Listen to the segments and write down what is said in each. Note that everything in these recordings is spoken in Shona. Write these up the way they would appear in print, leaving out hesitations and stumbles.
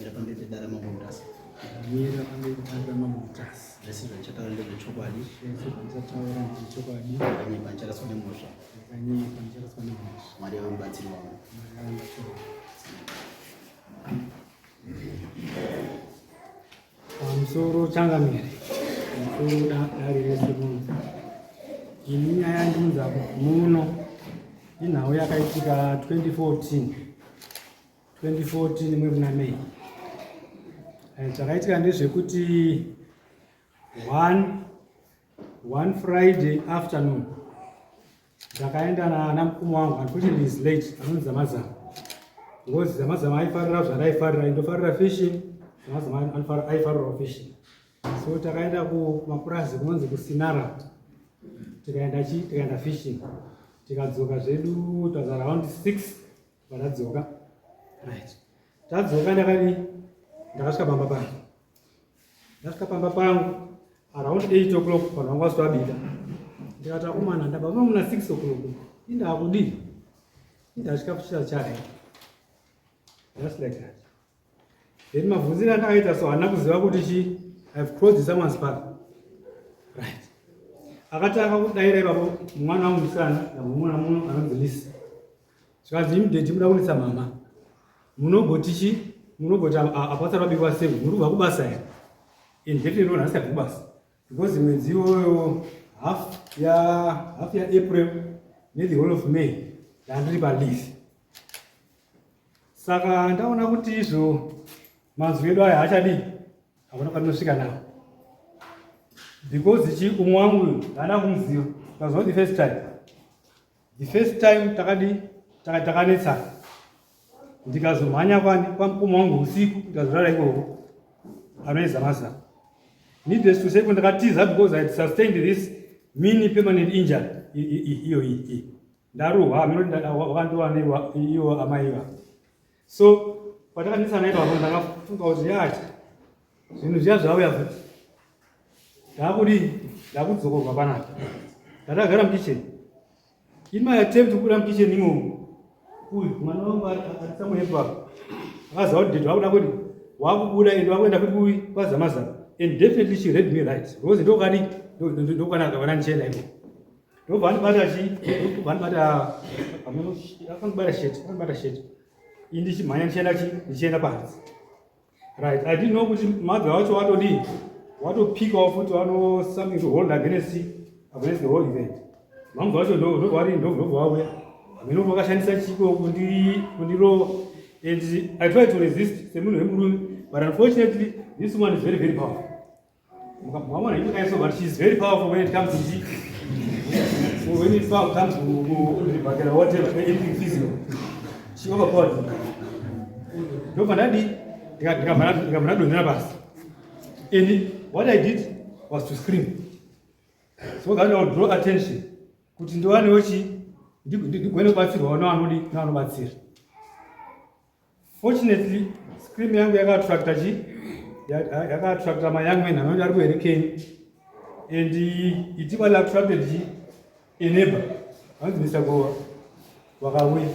Ndamira pamberi pedare Mambo Mutasa. Ndamira pamberi pedare Mambo Mutasa. Zvese zvandichataura ndezvechokwadi. Zvese zvandichataura ndezvechokwadi. Ndakanyepa ndicharaswa nemhosva. Ndakanyepa ndicharaswa nemhosva. Mwari ave mubatsiri wangu. Mwari ave mubatsiri wangu. Pamusoro changamire, pamusoro dare rese muno. Ini nyaya yandiunza muno inhau yakaitika 2014 2014 muna May. Eh, zvakaitika ndezvekuti one Friday afternoon ndakaenda namukoma wangu, unfortunately is late, anonzi Zamazama, because Zamazama aifarira zvandaifarira, indofarira fishing, Zamazama aifarirawo fishing. So takaenda kumapurazi kunonzi kuSinara, tikaenda chi tikaenda fishing, tikadzoka zvedu, it was around 6 patadzoka. Right, tadzoka ndakadi ndakasvika pamba pangu, ndasvika pamba pangu around 8 o'clock, vanhu vangu vasati vabika. Ndikati, "Akomana, ndabva muno muna 6 o'clock, indakudii indasvika kuchita chai?" Just like that. Then mabvunziro andakaita so handina kuziva kuti chi I've crossed someone's path. Right, akatanga kudaira ipapo mwana wangu musikana, ndamumona muno, anonzi Lisi. Zvikanzi, "Imi daddy, muda kunetsa mama, munogoti chi munogoti apasati pabikwa sei? Muri kubva kubasa here?" And definitely no, handisati kubasa, because mwedzi iwoyo, half ya April ne the whole of May, ndandiri paleave. Saka ndaona kuti izvo manzwi edu aya haachadii, hakuna kwatinosvika nawo, because chi umwe wangu uyu ndaana kumuziva. It was not the first time. The first time takadi takanetsana, ndikazomhanya kwani kwamukoma wangu usiku, ndikazorara ikoko, anoiza mazana. Needless to say, ndakatiza because I had sustained this mini permanent injury iyo iyi, ndarohwa, wakandiwa iyo amai iva. So patakanetsana ipapo, ndakafunga kuti yati zvinhu zviya zvauya futi, ndakudii, ndakudzokorwa panapa. Ndakagara mukitchen. In my attempt kubuda mukitchen imomo, uyu mwana wangu ari somewhere ipapo akaziva kuti daddy wakuda kuti wakubuda and wakuenda futi kuyi kwaZamazama, and definitely she read me right, because ndokadi ndokwana vana ndichienda imo, ndobva andibata chi ndobva andibata, akandibata shirt, akandibata shirt, ini ndichimhanya ndichienda chi ndichienda panze. Right, I didn't know kuti mother wacho watodii, watopikawo futi wano something to hold against the whole event. Mambo wacho ndobva ndobva wauya, hameno vakashandisa chiko kundirova, and I tried to resist semunhu wemurume, but unfortunately this woman is very, very powerful. Mukamona ikaiso, but she is very powerful when it comes to when it comes to kuribhakera, whatever, anything physical, she overpowered me. Ndobva ndadi ndikabva ndadonhera pasi, and what I did was to scream so that I would draw attention kuti ndiwanewo chi ndigone kubatsirwawo navanodi navanobatsira. Fortunately, scream yangu yakaattracta chi yakaattracta mayoung men anoti ari kuHurricane, and it equally attracted chi a neighbor anonzi Mr Gowa, wakauya.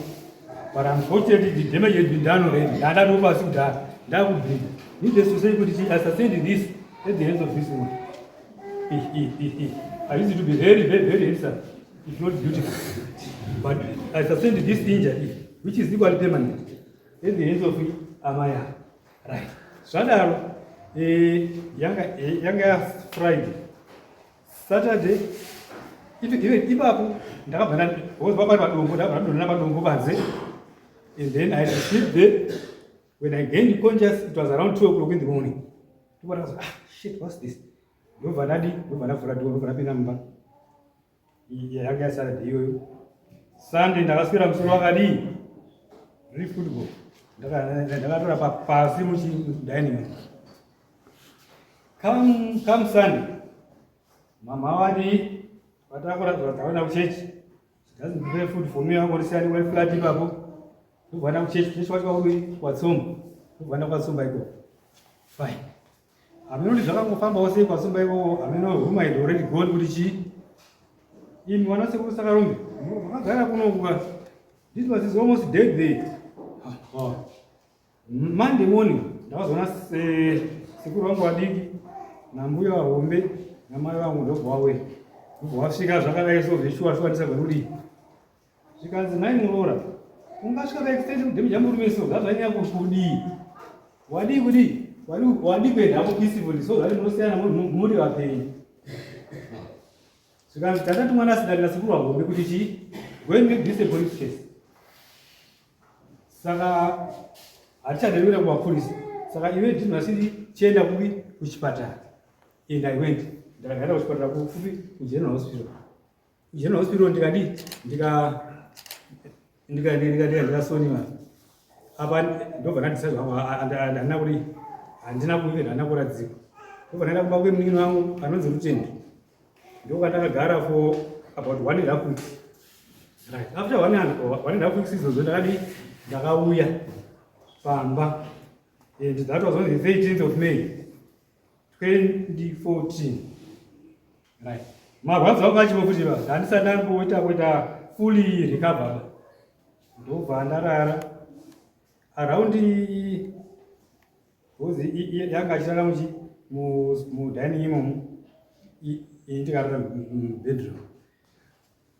But unfortunately the damage had been done already, ndandatopa pasi kudhara, ndakubleeda. Needless to say kuti I sustained this at the hands of this woman. I used to be very, very, very handsome, if not beautiful, but I sustained this injury, which is equally permanent, at the hands of amaya. Right, zvadaro, yanga yaFriday, Saturday even ipapo ndakabva, because pari padombo, ndakabva ndadonhera padombo panze, and then I had to sleep there. When I gained conscious, it was around 2 o'clock in the morning. Ndobva, "Ah, shit, what's this?" Ndobva ndadi ndobva ndavhura door, ndobva ndapinda mumba. Yanga yaSaturday iyoyo. Sunday ndakaswera musoro wakadii riri football, ndakatora pasi muchidining. Come Sunday, mama wadi vatakura, takaenda kuchechi. She doesn't prepare food for me, angorisiya wari flat ipapo. Ndobva ndaenda kuchechi. Kuchechi kwacho kwakuri kwaTsumba. Ndobva ndaenda kwaTsumba ikoko. Fine, hameno kuti zvakangofambawo sei kwaTsumba ikoko, hameno whom I had already gone kuti chii. Imi vana sekuru Sakarombe makagara kunoku ka, this was is almost dead there. Ah, oh. Monday morning Ndakazoona sekuru vangu vadiki nambuya vahombe namai vangu, ndobva wauya, ndobva wasvika zvakadai. So zveshuwa shuwa ndisagoni kudii. Zvikanzi, "Nai muroora, ungasvika paextent kudhemeja murume? So zvazvanyanya kudii? Wadii kudii? Wadii kuendapo peacefully so that munosiyana muri vapenyu?" Zvikanzi, "Tatati mwana asidari nasekuru vahombe kuti chii, go and make this a police case. Saka hatichadari kuenda kumapurisa. Saka iwe Didmas, chienda kupi? Kuchipatara." And I went, ndakagaenda kuchipatara kupi? KuGeneral Hospital. KuGeneral Hospital ndikadii? Ndikasoniwa apa, ndobva ndandisa zvangu. Handina kudii, handina kuive, handina kuradzikwa. Ndobva ndaenda kumba kwemunin'ina wangu anonzi Rutendo. Ndokandakagara for about 1.5 weeks. Right after 1.5 weeks izvozvo, ndakadii? Ndakauya pamba, and that was on the 13th of May 2014. Right, marwadzo angu achipo futi va, handisati ndamboita kuita fully recover ba. Ndobva ndarara around because yanga achirara muchi mudining imomo, ini ndikarara mubedroom.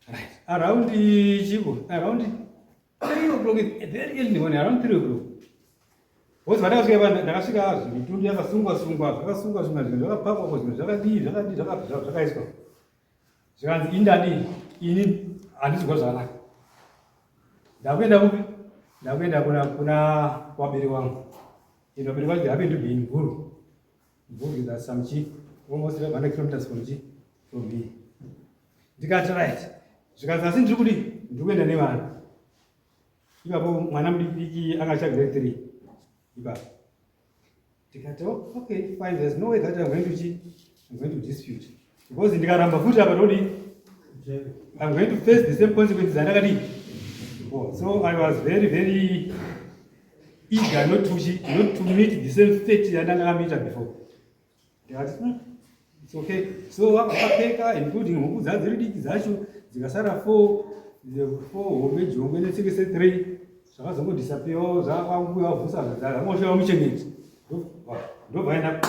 Right around chiko, around 3 o'clock, very early morning, around 3 o'clock, because vandakasvika pa, ndakasvika mitundu yakasungwa sungwa, zvakasungwa sungwa, zvinhu zvakapakwa, zvinhu zvakadii, zvakadii, zvakaiswa. Zvikanzi, "Indadii? Ini handisi kuzwa zvakanaka. Ndakuenda kupi? Ndakuenda kuna vabereki vangu." And vabereki vangu happen to be in Mvurwi. Mvurwi, that's some chi almost 500 kilometers from chi from here. Ndikati, "Right." Zvikanzi, "Asi ndiri kudii? Ndiri kuenda nevana." Ipapo mwana mudiki anga acha grade 3 ipapo. Ndikati, "Oh, okay, fine, there's no way that I'm going to dispute, because ndikaramba futi apa todi I'm going to face the same consequences andakadii before." So I was very, very eager not to meet the same fate yandanga before. Ndikati, it's okay." So vakapfeka, including huku dzadziri diki dzacho dzikasara four, four hombe, jongwe netsekese three. Zvakazongodisappearwo, zvakwanguya vhusa, zvangoshewa muchengeti. Ndobvaenda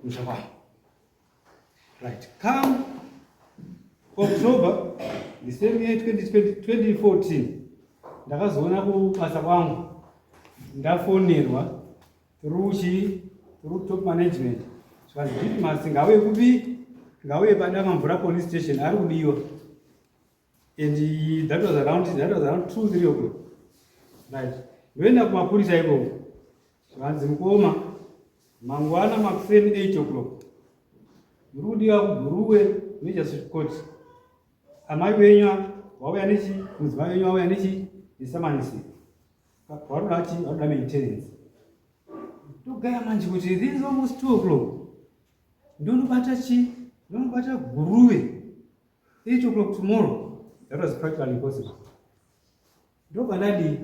kumusha kwavo. Right, come October the same year, 2014, ndakazoona kubasa kwangu ndafonerwa through chi through top management. Zvikanzi, "Didmas ngauye kupi? Ngauye paDangamvura Police Station, ari kudiwa." And that was around 2, 3 o'clock. Right, ndoenda kumapurisa ikoko. Zvikanzi, "Mukoma, mangwana makuseni 8 o'clock muri kudiwa kuGuruve Magistrate Court. Amai wenyu wauya nechi, mudzimai wenyu wauya nechi, nesamanisi. Varoda chi? Varoda maintenance." Ndogaya manje kuti this is almost 2 o'clock. Ndonobata chi? Ndonobata Guruve 8 o'clock tomorrow? That was practically impossible. Ndobva ndadii?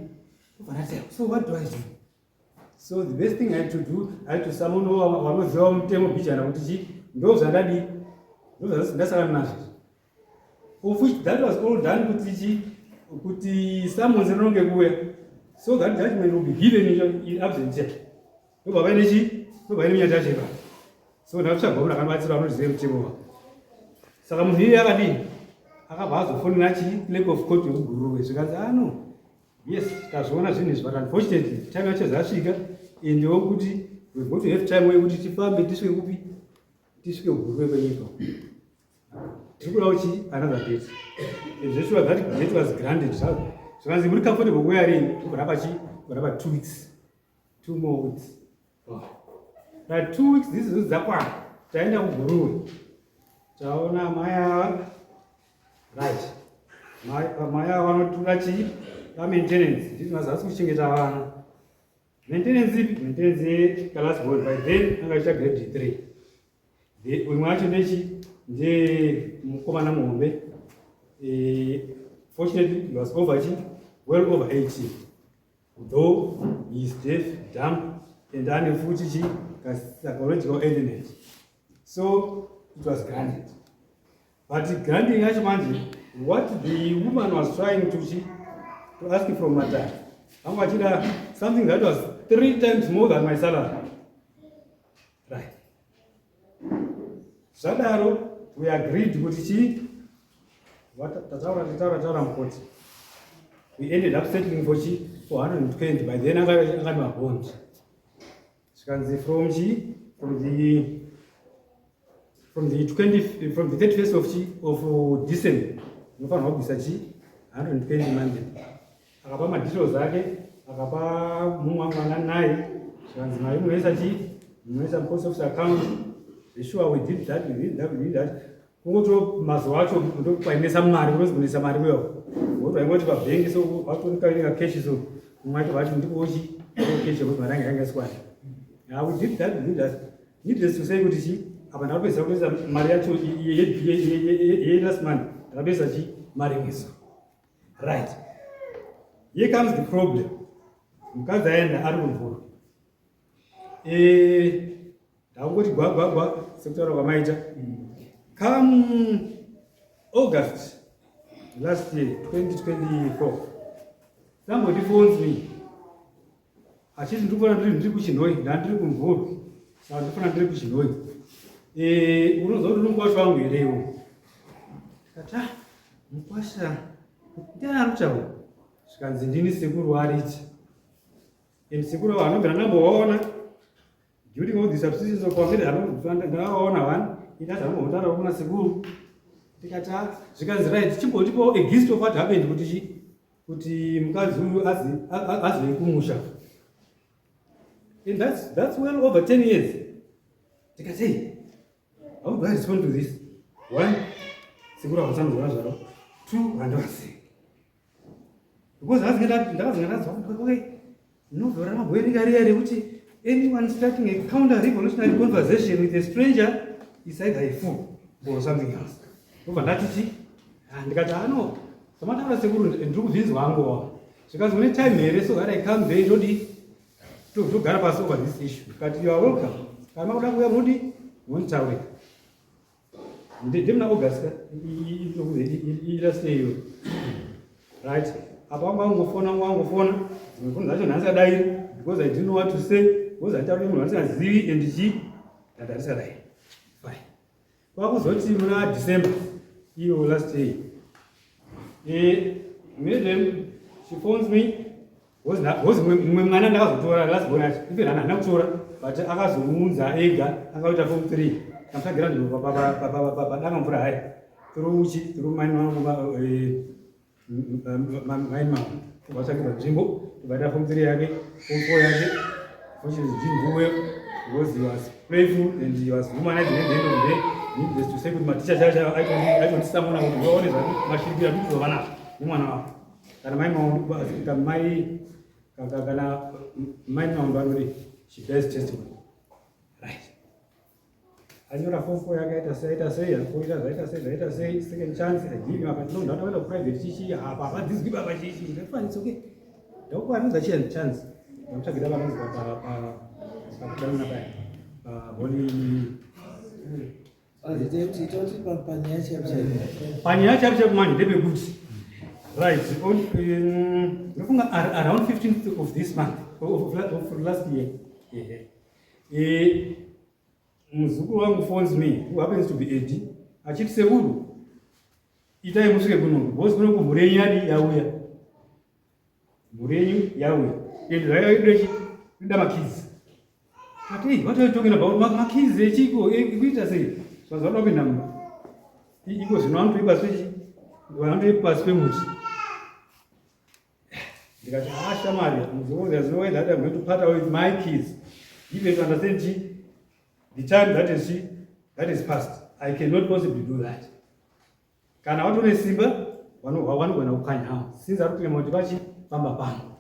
Ndobva ndati, "So what do I do?" So the best thing I had to do, I had to summon vanoziva mutemo bijana kuti chi, ndo zvandadii, ndo zvandasangana nazvo, of which that was all done kuti chi, kuti summons rinonge kuuya so that judgment will be given in absentia. Ndobva vaine chi, ndobva vaine minyati yacho ipapo. So ndatsvaga munhu akanobatsira vanoziva mutemo wa. Saka munhu iye akadini? Akabva azofonera chi clerk of court wekuGuruve. Zvikanzi, "Ano, yes, tazviona zvinhu izvi, but unfortunately time yacho zasvika, and wokuti we've got to have time yekuti tifambe tisvike kupi? Tisvike kuGuruve kwenyika. Tiri kuda kuchi another date." And zvesure that date was granted. Zvikanzi, "Muri comfortable kuuya rini?" Tobva chi rapa 2 weeks, 2 more weeks. Right, 2 weeks this is dzakwana. Taenda kuGuruve, taona mai ava. Right, mai ava vanotora chii? Pamaintenance. Nditi mazasi kuchengeta vana. Maintenance ipi? Maintenance yeclass board. By then anga achiita grade 3. Umwe wacho ndechi ndemukomana muhombe. Fortunately he was over chi well over 18, though he is deaf, dumb and ane futi chi psychological element. So it was granted, but granting yacho manje, what the woman was trying to ask from matare Vanga vachida something that was three times more than my salary. Right. Zvadaro, we agreed kuti chii, tataura, tataura, taura mukoti. We ended up settling for chi 420. By then anga mabond. Zvikanzi from chi from the 20, from the 31st of chi of December unofanirwa kubvisa chi 120 monthly. Akapa madetails ake, akapa mumwe mwana naye. Zvikanzi mari munoisa chi munoisa post office account. Sure, we did that, we did that, we did that. Kungoto mazuva acho ndokwainesa mari, kunozi kunoisa mari kuyo ngokuti waingoti pabhengi, so watonikanika cash, so mumwe acho vati ndikuochi cash yekuti mari yange yanga isikwana. Yeah, we did that, we did that. Needless to say kuti chi apa ndakapedzisa kutoisa mari yacho yelast month, ndakapedzisa chi mari imweso. Right, here comes the problem. Mukadzi aenda ari kumvura. Ndakungoti gwagwagwa sekutaura kwamaita. Come August last year, 2024, somebody phones me achiti ndikufana ndiri kuChinhoyi, ndandiri kuMvurwi, saka ndifana ndiri kuChinhoyi. Unoziva kuti uri mukwasha wangu here iwo? Ndikati, "Ah, mukwasha ndiani ari kutaura?" Zvikanzi, "Ndini sekuru wariti." And sekuru avo anobvira ndambovaona during all the subsistence of kwamiri, ndavaona one inati anombotaura kuna sekuru. Ndikati, "Ah." Zvikanzi, "Right, chimbotipo a gist of what happened kuti chi kuti mukadzi uyu azove kumusha." And that's well over 10 years. Ndikati, "Hey, how do I respond to this one?" Sekuru havachanzwa zvaro. Two, handivazivi because ndakazinge ndazwa, okay, novel ramabhoerika riya rekuti anyone starting a counter revolutionary conversation with a stranger is either a fool or something else. Ndobva ndati chi, ah, ndikati, "Ano zvamataura sekuru, ndiri kubvinzwa hangu." Zvikanzi, "Une time here so that I come there ndodi togara pasi over this issue?" Ndikati, "You are welcome. Kana makuda kuuya, mudi munonditaurira." Ndemuna August last year iyo. Right, apa wanga wangofona, wanga wangofona. Dzimwe foni dzacho handisadairi because I didn't know what to say, because handitauri munhu handisingazivi and chi ndati handisadai. Fine. Kwakuzoti muna December iyo last year, madam, she phones me because mumwe mwana ndakazotora, last born yacho, even handina kutora, but akazomuunza ega. Akaita form 3, kamutsvagira nzvimbo padanga mvura hai through chi through maini vangu, maini mangu vatsvagirwa nzvimbo, tobaita form 3 yake, form 4 yake. Fortunately didn't do well because he was playful and he was humanizing. At the end of the day, needless to say kuti maticha chacho aitondisamona kuti vaone mashirikiro atikuzo vanazvo nemwana wavo. Kana mai Maundu, mai kana mai Maundu anodi, she bears testimony. Right, anyora form 4 yake, aita sei, aita sei, akoita zvaita sei, zvaita sei. Second chance I give him, akati, "No, ndatoenda kuprivate chichi apa havadzidzwi baba chichi." Ndati, "It's okay, ndakupa another chance." Ndamutsvagira panonzi pakudanana paya paholi. Toti panyaya chaipo chaipo. Panyaya chaipo chaipo manje ndepekuti, right, ndofunga around 15th of this month of last year. Ehe. Muzukuru wangu phones me, who happens to be Eddie, achiti, "Sekuru, itai musvike kuno because kuno kumhuri yenyu yadi yauya, mhuri yenyu yauya and zvaidechi ida makeys." Ati, "Hey, what are you talking about? Makeys echiko ekuita sei?" Zvazoda kupinda mumba iko zvino vanotoipa pasi, vanotoipa pasi pemuti. Ndikati, "Ah, shamari muzukuru, there's no way that I'm going to part away with my keys. If you understand chi the time that is chi that is past, I cannot possibly do that. Kana watone simba vanogona kukanya, since ari kuclaima kuti pachi pamba pangu,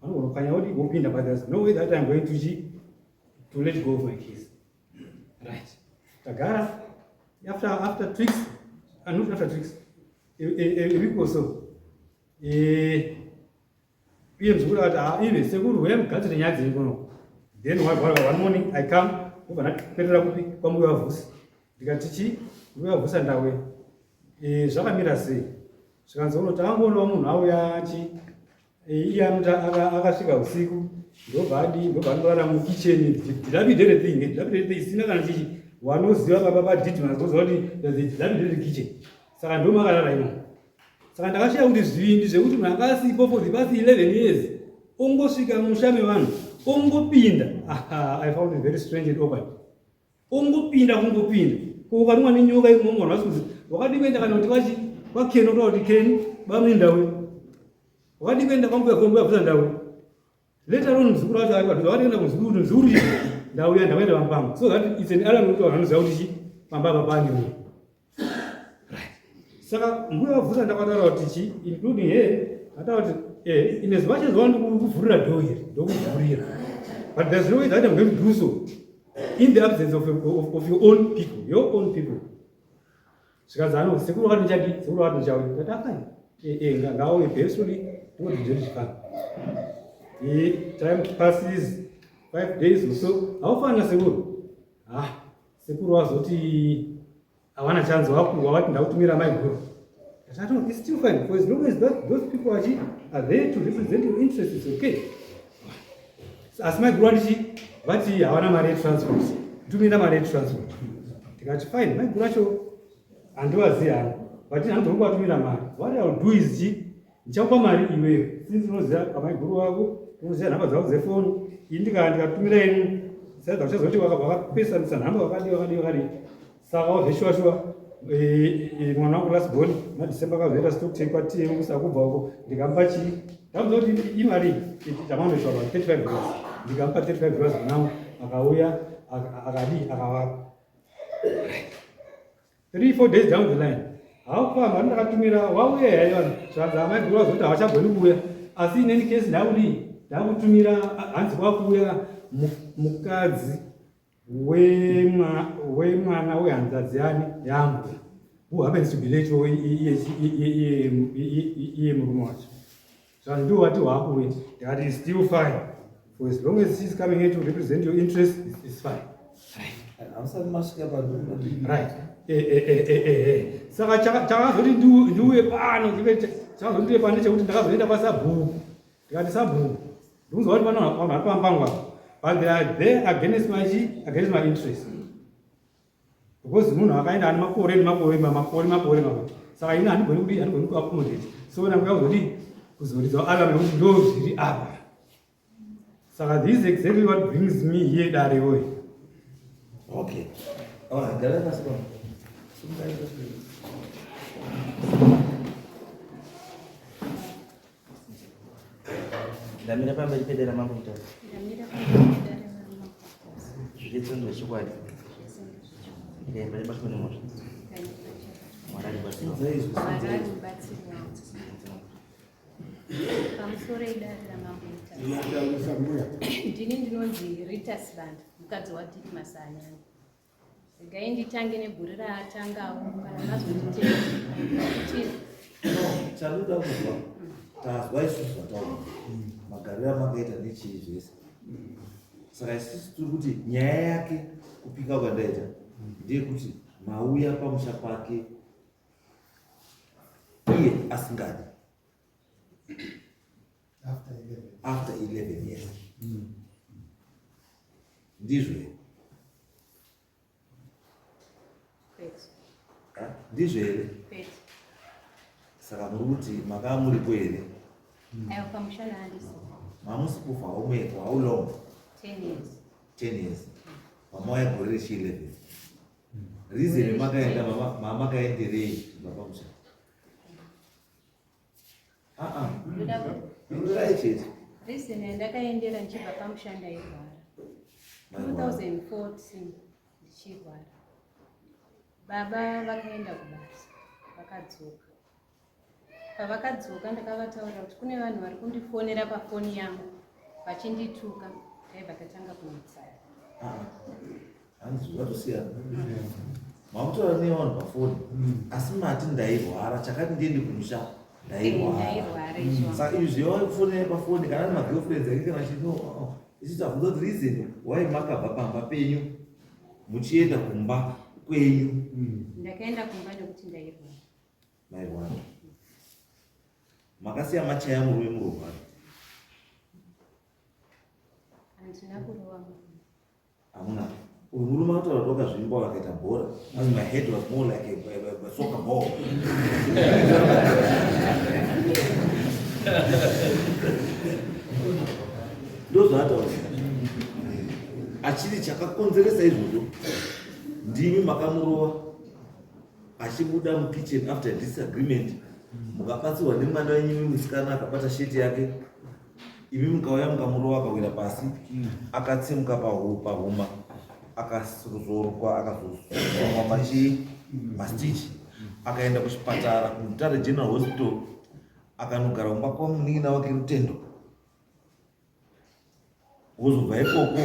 vanogona kukanya odi wopinda, but there's no way that I'm going to chi to let go of my keys." Right, tagara. After 2 weeks, not after 2 weeks, a week or so, iye muzukuru akati, "Ah, ive sekuru, huya mugadzire nyaya dzenyu kuno." Then one morning I come, ndobva ndaperera kupi? Kwambuya Vhusi. Ndikati chi, "Mbuya Vhusa, ndawe zvakamira sei?" Zvikanzi, "Uno takangoonawo munhu auya chi Iye anoti akasvika usiku ndobva adii, ndobva anorara mukitchen, dilapidated thing, dilapidated thing isina kana chichi. Wanoziva baba baDidmas voziva kuti there's a dilapidated kitchen, saka ndomakarara imomo. Saka ndakasvika kuti zvivindi zvekuti munhu anga asipo for the past 11 years ongosvika musha mevanhu ongopinda, I found it very strange and awkward. Ongopinda kungopinda, ko ukarumwa nenyoka imomo, vanhu vasi kuzi wakadii kuenda kana kuti kwachi kwaKen, otaura kuti Ken bamune ndau, wakadii kuenda kwambuya, kwambuya bvuza ndau. Later on muzukuru wacho ari padhuze, wakadii kuenda kumuzukuru kuti muzukuru chii ndauya ndakaenda pampango, so that it's an alarm kuti vanhu vanoziva kuti chi pamba apa pane munhu. Saka mbuya vabvuza ndakataura kuti chi including her, ataura kuti in as much as want kuvhurira door iri, ndokuvhurira, but there's no way that I'm going to do so in the absence of your own people, your own people. Zvikanzi ano sekuru vakati ndichadi, sekuru vakati ndichauya. Ndati afine, ngauye peacefully, ndikuti ndiri chifana. Time passes, 5 days or so, haufana sekuru. Ah, sekuru wazoti hawana chance, wavati ndakutumira maiguru. Ndati no, it's still fine for as long as those people are there to represent your interests, it's okay. Asi maiguru vatichi vati havana mari yetransport, tumira mari yetransport. Ndikati fine, maiguru acho handivazivi hangu, but handigoni kuvatumira mari. What I will do is chi ndichakupa mari iweyo, since unoziva amaiguru vako, unoziva nhamba dzavo dzefoni. Ini ndikatumira inu saidza uchazoti wakapesanisa nhamba, wakadii wakadii wakadii. Saka wazveshuwa shuwa mwana wangu last born maDecember akazoita stock take kwaTM kusakubva uko, ndikamupa chii, ndamuza kuti imari chamanoshwa $35, ndikamupa $35 mwanangu akauya akadii akavapa. 3 4 days down the line, haufa mari ndakatumira wauya yai vanhu, zvanzi amaiguru vazoti havachagoni kuuya, asi in any case ndakudii, ndakutumira. Hanzi kwakuuya mukadzi wemwana wehanzadzi yani yangu, who happens to be late, iye murume wacho. Zvanzi ndiwo wati waakuuya. Ndikati is still fine, for as long as she's coming here to represent your interest, it's fine. Hamusati masvika pandu. Right. Saka chakazoti ndiuye pano, chakazoti ndiuye pano ndechekuti ndakazoenda kwasabhuku, ndikati sabhuku, ndikunzwa kuti pano vanhu vari pampango apa, but they are there against my interest, because munhu akaenda ane makore nemakore, makore makore makore, saka ini handigoni kudii, handigoni kuaccommodate. So ndakuya kuzodii, kuzoridzawo alarm yekuti ndo zviri apa. Saka this is exactly what brings me here, dare woye. Okay, alright, gara pasi pano. Sungai pasi. Ndamira pamberi pedare Mambo Mutasa. Ndamira pamberi pedare raMambo Mutasa. Zvese ndezvechokwadi. Zvese ndezvechokwadi. Ndikaimba ndibatwe nemhosva. Mwari andibatsire. Sunzai izvi, Mwari sunzai izvi. andibatsire. Pamusoro idare raMambo Mutasa. Ndinotaurisa mbuya. Ndini ndinonzi Rita Sibanda, mukadzi waDidmas Anyani. Regai nditange negore raatangawo, kana mazonditenda kuti No, chandoda kuzwa, tazwa isusu zvataura, magariro amakaita nechii zvese. Saka isusu tiri kuti nyaya yake kupika kwandaita ndeyekuti mauya pamusha pake iye asingadi After 11. After 11 years, ndizvo here? Kwete. Ha? Ndizvo here? Kwete. Saka muri kuti makaa muripo here? Aiwa, pamusha naandisi. Mamusi kufa how for how long? 10 years. 10 years, mamauya gore rechi 11. Reason yamakaenda, mamakaenderei kubva pamusha? Aa, pindurai chete. Reason yandakaendera ndichibva pamusha, ndairwara. Mairwara. 2014 ndichirwara, baba vakaenda kubasa, vakadzoka. Pavakadzoka ndakavataurira kuti kune vanhu vari kundifonera pafoni yangu vachindituka. Taibva tatanga kunetsana. Ah, hanzi zvatosiyana. Mamutaura nevanhu pafoni, asi mati ndairwara, chakati ndiende kumusha ndairwara. Ndairwara izvo. Saka izvi zvevaifonera pafoni, kana ari magirlfriends ake kana chino, isu tabvunza kuti reason why makabva pamba penyu muchienda kumba kwenyu. Ndakaenda kumba nekuti ndairwara. Mairwara, makasiya machaya murume murwara. Handina kurova murume. Hamuna. Uyu murume anotaura kuti wakazvimba wakaita bhora. As my head was more like a soccer ball. Ndozvaataura. Achiti chakakonzeresa izvozvo ndimi makamurova achibuda mukitchen after disagreement mukabatsirwa nemwana wenyu imi musikana akabata sheti yake imi mukauya mukamurova akawira pasi akatsemuka pahuma akazorukwa akazosomwa machii mastichi akaenda kuchipatara kuMutare General Hospital akanogara kumba kwamunin'ina wake Rutendo wozobva ikoko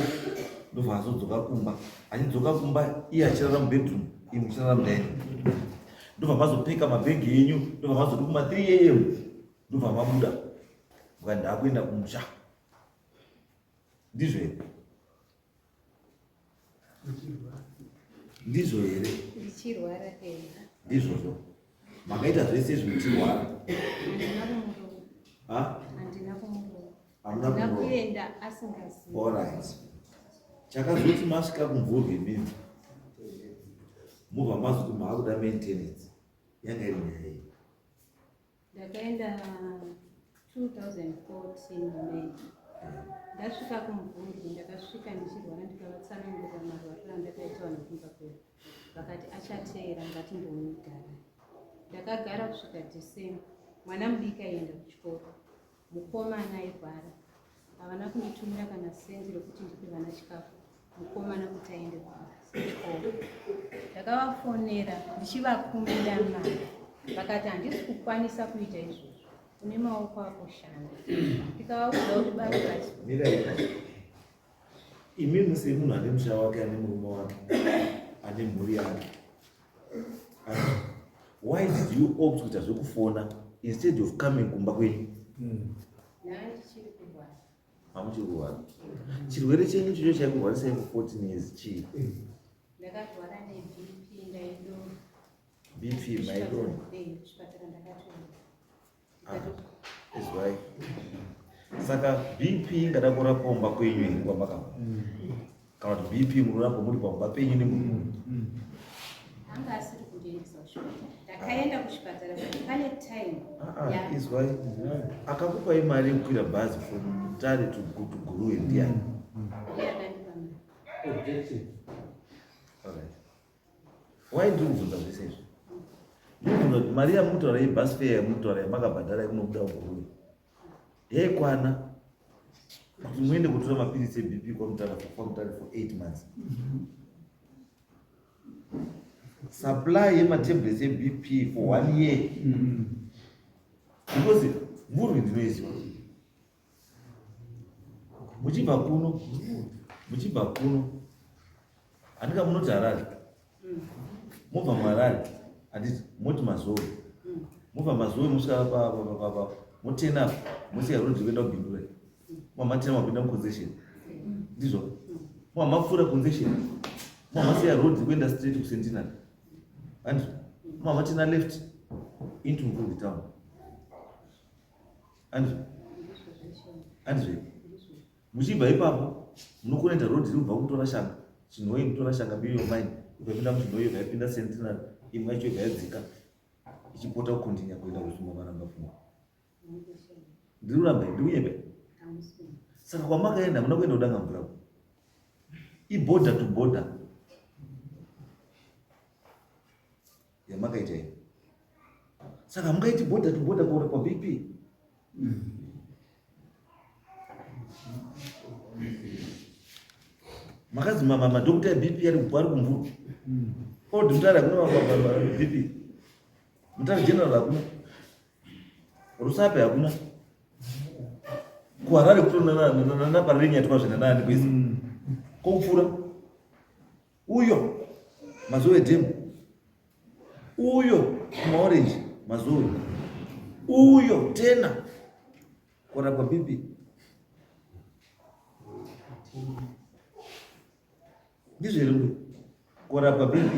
ndobva azodzoka kumba achidzoka kumba iye achirara mubedroom imi muchirara mudining ndobva mazopeka mabhegi enyu ndobva mazoti kuma 3 am ndobva mabuda mukati ndakuenda kumusha ndizvo here ndizvo here Ndichirwara eh. Ndizvozvo makaita zvese izvi muchirwara? Handina kumurova. Ha? Handina kumurova. Hamuna Handina kumurova. kuenda asingazivi. Alright. Chakazoti masvika kuMvurwi imimi mobva mazoti maakuda maintenance yanga iri nyaya iyi? Ndakaenda 2014 May. Ndasvika kuMvurwi, ndakasvika ndichirwara ndikavatsanangurira marwariro andakaita vanhu kumba kwedu. Vakati achateera ngatimbomugara. Ndakagara kusvika December. Mwana mudiki aienda kuchikoro. Mukomana airwara. Havana kunditumira kana sendi rekuti ndipe vana chikafu. Mukomana kuti aende kuchikoro. Ndakavafonera ndichivakumbira mari. Vakati handisi kukwanisa kuita izvozvo. Une maoko ako shanda. Ndikavaudza kuti baba bati Mirai. Imimi semunhu ane musha wake, ane murume wake, ane mhuri yake. Why did you opt kuita zvekufona instead of coming kumba kwenyu? Nhai ndichiri kurwara. Hamuchiri kurwara. Chirwere chenyu chicho chaikurwarisai for 14 years chii? Ndakarwara neBP ndaidonha. BP maidonha. Eh, kuchipatara ndakatoenda. Ah, izwai. Saka BP ingada kurapwa kumba kwenyu here kwamakabva? Kana kuti BP munorapwa muri pamba penyu nemurume? Anga asiri kundiendesa kuchipatara. Ndakaenda kuchipatara but pane time Ah, ah, ya izwai. Akakupai mari yekukwira bhazi from Mutare to Guruve ndiani? Ndiye akandipa mari. Objection. Alright. Why ndiri kubvunza zvese izvi? Ndiri kubvunza kuti mari yamukutaura yebus fare yamukutaura yamakabhadhara yekunobuda kuGuruve yaikwana kuti muende kutora mapiritsi eBP kwaMutare for 8 months? Supply yematablets eBP for one year, because Mvurwi ndinoiziva. Muchibva kuno handika munoti Harare, mobva muHarare handiti moti Mazowe, mobva Mazowe mosvika motena mosiya road kuenda kuBindura, mamatena mapinda muconcession, ndizvo? Mamapfuura concession, mamasiya road kuenda straight kuCentenary, handizvo? Mamatena left into Mvurwi town, handizvo? Handizvo? Muchibva ipapo munokoneta road iri kubva kuMutorashanga, Chinhoyi, Mutorashanga, Biriwa Mine, ikapinda muChinhoyi, ikapinda Centenary, imwe yacho ibva yadzika ichipota kukontinya kuenda kusuma maramba pfungwa. Ndiri kuramba, ndiri kunyepa? Saka kwamakaenda hamuna kuenda kudanga mvura, iborder to border yamakaita iyi. Saka hamungaiti border to border kuorepwa BP. Makazi madhokota eBP ari kuMvurwi. Old Mutare hakuna BP, Mutare General hakuna, Rusape hakuna, kuHarare kutonaParirenyatwa zvenanani kwese kokupfuura uyo Mazowe Dam, uyo kumaorenji Mazowe, uyo tena kurapwa BP. Ndizvo here? Kurapwa BP,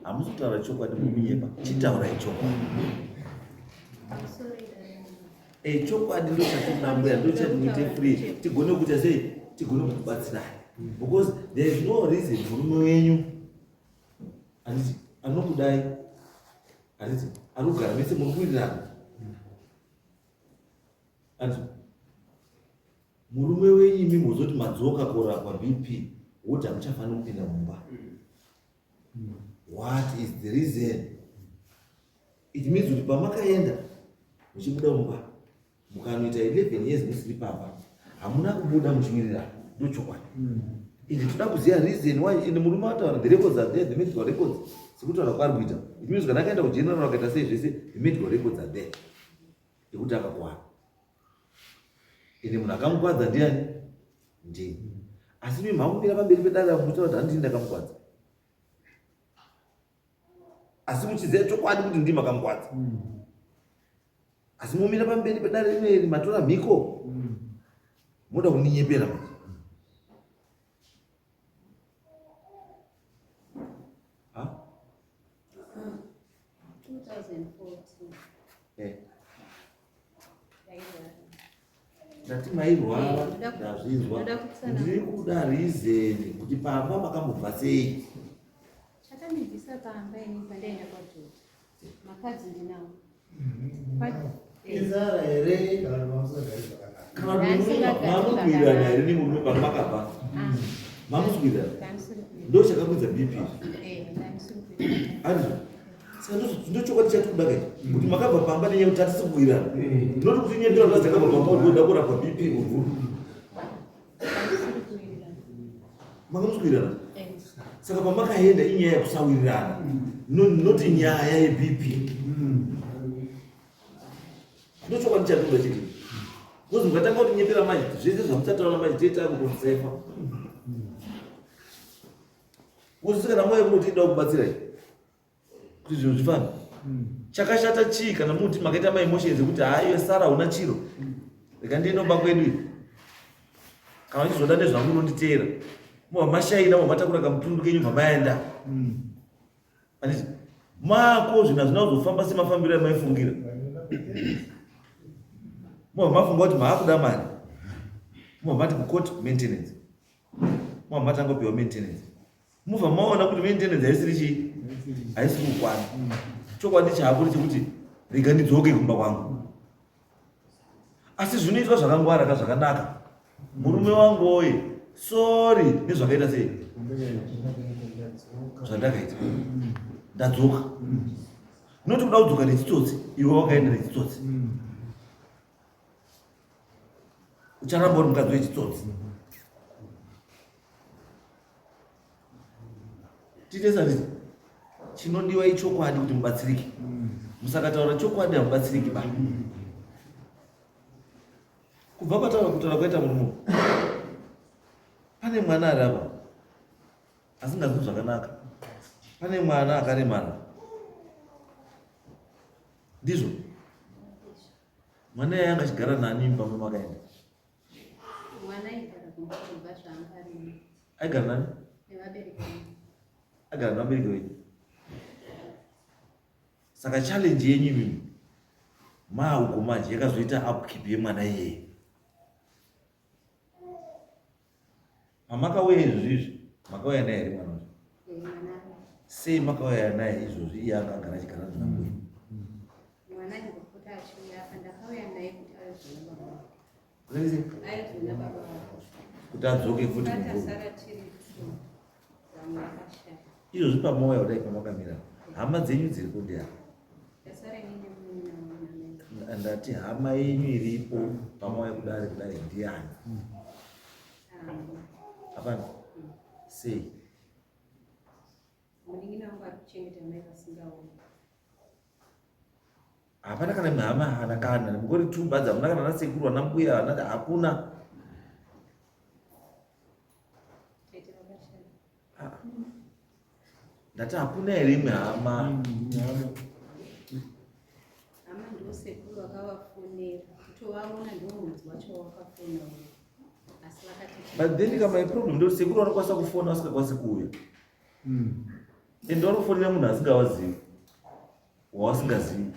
hamusi kutaura chokwadi, mukunyepa. Chitaurai chokwadi. Eh, chokwadi ndochatinoda mbuya, ndochati muite free, tigone kuita sei, tigone kukubatsirai, because there is no reason murume wenyu, handiti, anokudai, handiti, ari kugara mese muri kuwirirana, handiti, murume wenyu imi mozoti madzoka korapwa BP, woti hamuchafaniri kupinda mumba. What is the reason? It means kuti pamakaenda muchibuda mumba mukanoita 11 years musiri pamba, hamuna kubuda muchiwirirana. Ndochokwadi. Ende toda kuziva reason why. Ende murume ataura, the records are there, the medical records, sekutaura kwaari kuita. It means kana akaenda kugeneral, akaita sei zvese, the medical records are there ekuti akakwana. Ende munhu akamukwadza ndiani? Ndini. Asi mi makumira pamberi pedare muchitaura kuti handini ndakamukwadza, asi muchiziva chokwadi kuti ndimi makamukwadza. Asi mumira pamberi pedare rineri, matora mhiko, moda kundinyepera manje. Ha? 2014. Ndairwara. Ndati mairwara. Eh, Ndazvinzwa. ndoda kutsanangura. Ndiri kuda reason kuti pamba makambobva sei. Chakandibvisa pamba ini, pandaenda kwaJoti, makadzi ndinawo. Inzara here kana mamusingagari zvakanaka? Kana kuti mamukuwirirana here nemurume pamakabva? Ah, Mamusikuwirirana? Ndamusiri kuwirirana. Ndo chakakwidza BP? Eh, ndamusiri kuwirirana. Andizvo? Saka ndochokwadi chatikuda kai, kuti makabva pamba nenyaya yekuti hatisi kuwirirana, ndinoti kuti nyendera kuti dzakabva pamba kuti ndoda kurapwa BP kumvuru. Ndamusiri kuwirirana. Makamusikuwirirana? Eh. Saka pamakaenda inyaya yekusawirirana, noti nyaya yeBP. Ndochokwadi chatikuda chete, because mukatanga kutinyepera manje, zvese zvamuchataura manje toita kutosefa, because kana moyo kunoti ida kubatsirai kuti zvinhu zvifambe. Chakashata chii kana muti makaita maemotions ekuti haiwe, sara una chiro, rega ndiendomba kwedu iyi, kana uchizoda nezvangu unonditeera, mobva mashaina, mobva matakura kamutundu kenyu, mamaenda, handiti? Mako zvinhu hazvina kuzofamba semafambiro amaifungira. Mobva mafunga kuti maakuda mari, mobva mati kucourt maintenance, mobva matangopiwa maintenance, mobva maona kuti maintenance haisiri chii, haisi kukwana. Chokwadi chako ndechekuti rega ndidzoke kumba kwangu. Asi zvinoitwa zvakangwara ka, zvakanaka. Murume wangu oye, sorry nezvakaita sei, zvandakaita, ndadzoka. Noti kuda kudzoka nechitsotsi, iwe wakaenda nechitsotsi, ucharamba uri mukadzi wechitsotsi. Tiite sanditi chinodiwa ichokwadi kuti mubatsirike. Musakataura chokwadi hamubatsiriki ba. Kubva pataura, kutaura kwaita murume, pane mwana ari apa asingazwi zvakanaka, pane mwana akaremara. Ndizvo? Mwana iye anga achigara nani pamwe makaenda? Mwana aigara kumba kubva zvaanga arimo. Aigara nani? Nevabereki vangu. Agara nevabereki venyu. Saka challenge yenyu imimi mauko manje yakazoita upkeep yemwana iyeye. Pamakauya izvozvi izvi, makauya naye here mwana wacho? Eh, mwana. Sei makauya naye izvozvi, iye anga agara achigara nambuya? Mwana aingopota achiuya apa. Ndakauya naye kuti aizoona baba vake. Unenge Aizoona baba vake. Kuti adzoke futi kumvura. Tasara tiri two, vamwe vakashaya. Izvozvi pamauya kudai, pamakamira, hama dzenyu dziri kundiani? Tasara inini nemunin'ina wangu namai. Ndati hama yenyu iripo pamauya kudare kudai ndiani? Hapana? Sei? Munin'ina wangu ari kuchengeta mai vasingaoni. Hapana kana imwe hama, hana kana mukori tumbadzi, hamuna kana nasekuru, ana mbuya, ana, hakuna? Tete vakashaya. Ah. Ndati hakuna here imwe hama? Hama ndosekuru vakavafonera kutovaona, ndo mudzi wacho wakafona uyu, asi vakati But then kama problem ndoti sekuru vanokwanisa kufona vasingakwanisi kuuya, ende vanofonera munhu asingavazivi, wawasingazivi.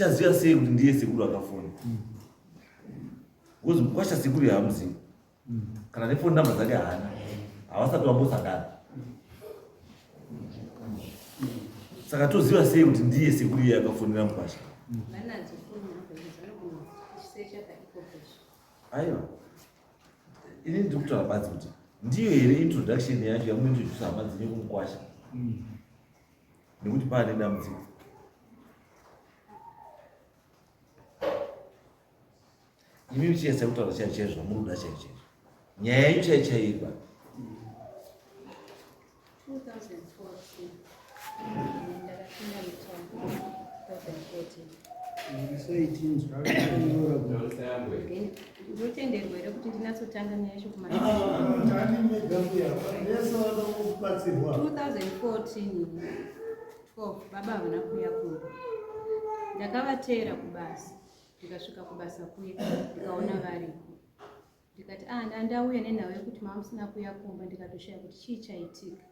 Tichaziva sei kuti ndiye sekuru akafona? Because mukwasha sekuru yaamuzivi. Kana nefoni namba dzake haana. Havasati vambosangana. Saka toziva sei kuti ndiye sekuru iye akafonera mukwasha? Vanadzo phone number idzi vanogona kusecha paEcoCash. Aiwa. Ini ndiri kutaura badzi kuti ndiyo here introduction yacho yamunointroduce hama dzenyu kumukwasha? Nekuti paane dambudziko. Imi muchiedza kutaura chaizvo chaizvo zvamuri kuda chaizvo chaizvo. Nyaya yenyu chaiyo chaiyo iri papi? 2014 ndakapinda mutown 2014. Ndotenderwa here kuti ndinatsotanga nyaya yacho kuma 2014 12 baba havana kuuya kumba. Ndakavateera kubasa ndikasvika kubasa kuya ndikaona variko ndikati ah ndandauya nenhau yekuti mama musina kuuya kumba ndikatoshaya kuti chii chaitika.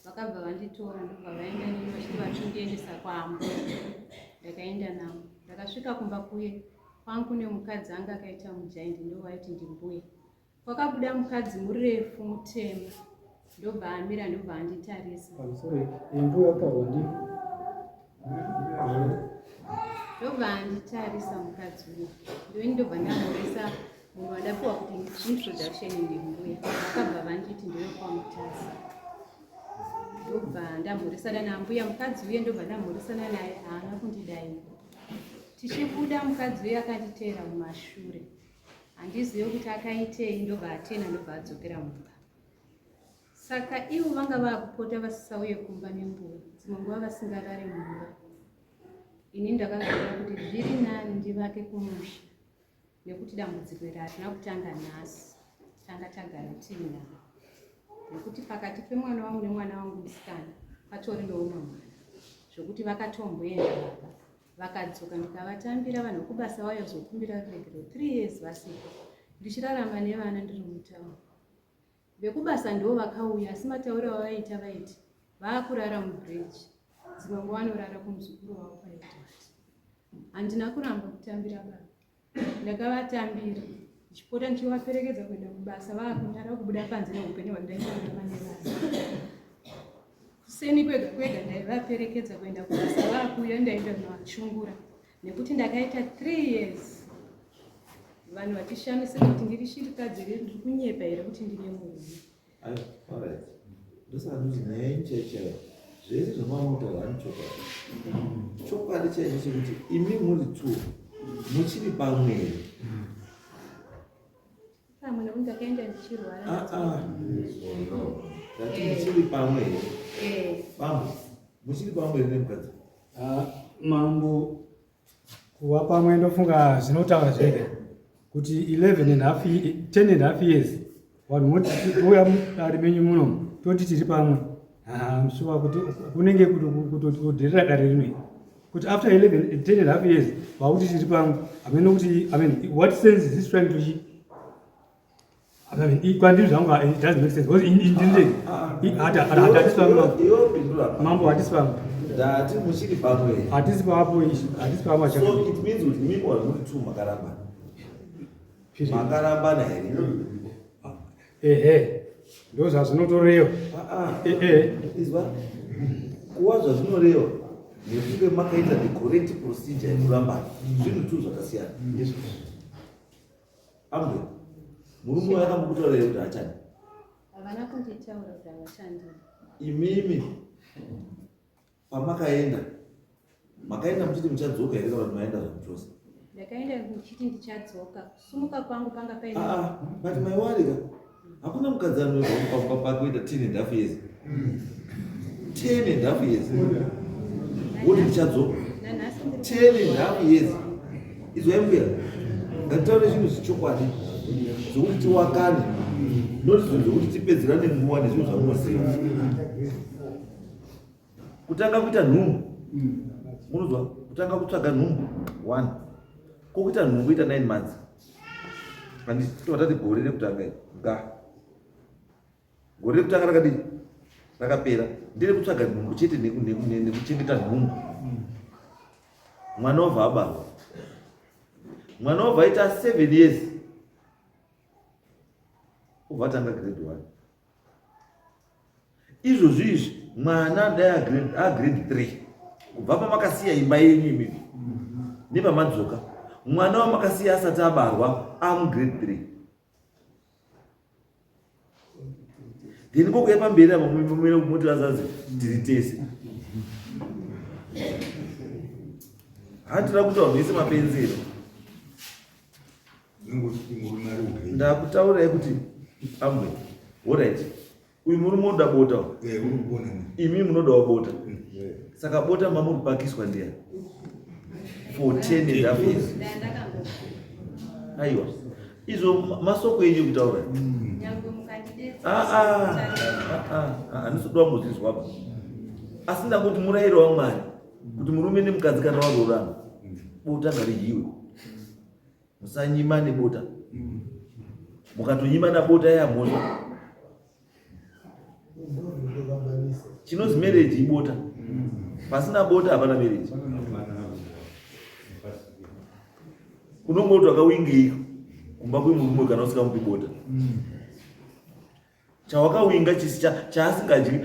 Vakabva vanditora ndobva vaenda neni vachiti vachindiendesa kwaambuya. Ndakaenda navo ndakasvika kumba kuye kwangu kune mukadzi anga akaita mujaindi ndovaiti ndimbuya. Kwakabuda mukadzi murefu mutema ndobva amira ndobva anditarisa. Pamusoro imbuya kutaurwa ndi ndobva anditarisa mukadzi uyu ndoini ndobva ndamhoresa munhu wandapiwa kuti introduction ndimbuya. Vakabva vanditi ndoyokwamutasa ndobva ndamhoresana nambuya mukadzi uye ndobva ndamhoresana naye haana kundidaira. Tichibuda mukadzi uye akanditeera mumashure. Handizive kuti akaitei ndobva atena ndobva adzokera mumba. Saka ivo vanga vaakupota vasisauye kumba nembuya, dzimwe nguva vasingarare mumba. Ini ndakazoona kuti zviri nani ndivake kumusha nekuti dambudziko iri harina kutanga nhasi, tanga tagara tiinaro. Nekuti pakati pemwana wangu nemwana wangu musikana patori neumwe mwana zvokuti vakatomboenda baba vakadzoka ndikavatambira vanhu vekubasa vauya kuzokumbira ruregerero 3 years vasipo ndichirarama nevana ndiri mutauni. Vekubasa ndivo vakauya asi matauriro avaiita vaiti vaakurara mubridge dzimwe nguva vanorara kumuzukuru wavo kwaEdward. Handina kuramba kutambira baba, ndakavatambira ndichipota ndichivaperekedza kuenda kubasa vaakunyara kubuda panze neupenyu hwandairarama nevana. Kuseni kwega kwega ndaivaperekedza kuenda kubasa vaakuuya ndaenda kunovachungura nekuti ndakaita 3 years vanhu vachishamisika kuti ndiri shirikadzi here ndiri kunyepa here kuti ndine murume. Aiwa, alright. Ndosaka ndikuti nyaya yenyu chaiyo chaiyo zvese zvamamotaura ani chokwadi. Chokwadi chaicho chekuti imi muri two muchiri pamwe here? Pamwe nekuti ndakaenda ndichirwara. Ah, ah. Ndati muchiri pamwe here? Bambo, muchiri pamwe here nemukadzi? Ah, mambo kuva pamwe ndofunga zvinotaura zvega kuti 11 and half, 10 and half years vanhu moti uya mudare menyu muno toti tiri pamwe. Ah, shuwa kuti kunenge kutodherera dare rinoi kuti after 11 10 and half years vakuti tiri pamwe hameno kuti I mean what sense is this trying to I mean kwandiri zvangu it doesn't make sense because indiri hatisi pamwe mambo hatisi pamwe ndati muchiri pamwe hatisi papo hatisi pamwe so it means kuti mimi vanhu muri two makaramba makarambana here? Ehe, ndo zvazvinotoreva. Ehe, izwa kuwa zvazvinoreva nekunge makaita the correct procedure yekurambana zvinhu tu zvakasiyana. Ambuya, murume uyo akambokutaura here kuti haachadi? Havana kunditaura kuti havachandi. Imimi pamakaenda makaenda muchiti muchadzoka here kana kuti maenda zvamuchose? Ndakaenda ndichiti ndichadzoka. Kusumuka kwangu panga paine Ah, ah, but maiwari ka hakuna mukadzi anobva pamba pake kuita 10 and half years. 10 and half years woti ndichadzoka. Nanhasi ndiri 10 and half years. Izwai mbuya, ngatitaure zvinhu zvechokwadi zvokuti tiwakane, not zvinhu zvokuti tipedzerane nguva nezvinhu zvamunoziva. Kutanga kuita nhumbu, munozwa, kutanga kutsvaga nhumbu one, ko kuita nhumbu ita 9 months, handiti tobva tati gore rekutanga iri nga gore rekutanga rakadii rakapera, ndere kutsvaga nhumbu chete nekuchengeta nhumbu. Mwana obva abarwa, mwana obva aita 7 years, obva atanga grade 1. Izvozvi izvi mwana dai agrade 3 kubva pamakasiya imba yenyu imimi nepamadzoka, mwana wamakasiya asati abarwa amugrade 3. Then kokuya pamberi apa mumira moti vazazi tiri tese, handina kuti vanhu vese mapenzi here? Ndakutaurai kuti ambwe, alright, uyu murume unoda bota, imi munodawo bota, saka bota mamuri pakiswa ndiya for 10 and half years. Aiwa, izvo masoko enyu kutaura, handisi kuda kumbozvizwa pa, asi ndangoti murayiro waMwari kuti murume nemukadzi kana waroorana, bota ngaridyiwe, musanyima nebota. Mukatonyima nabota, yamhosva. Chinonzi marriage ibota, pasina bota hapana marriage. Unongoti wakawingei kumba kwemurume kana usikamupi bota? Chawakawinga chisi chaasingadyi.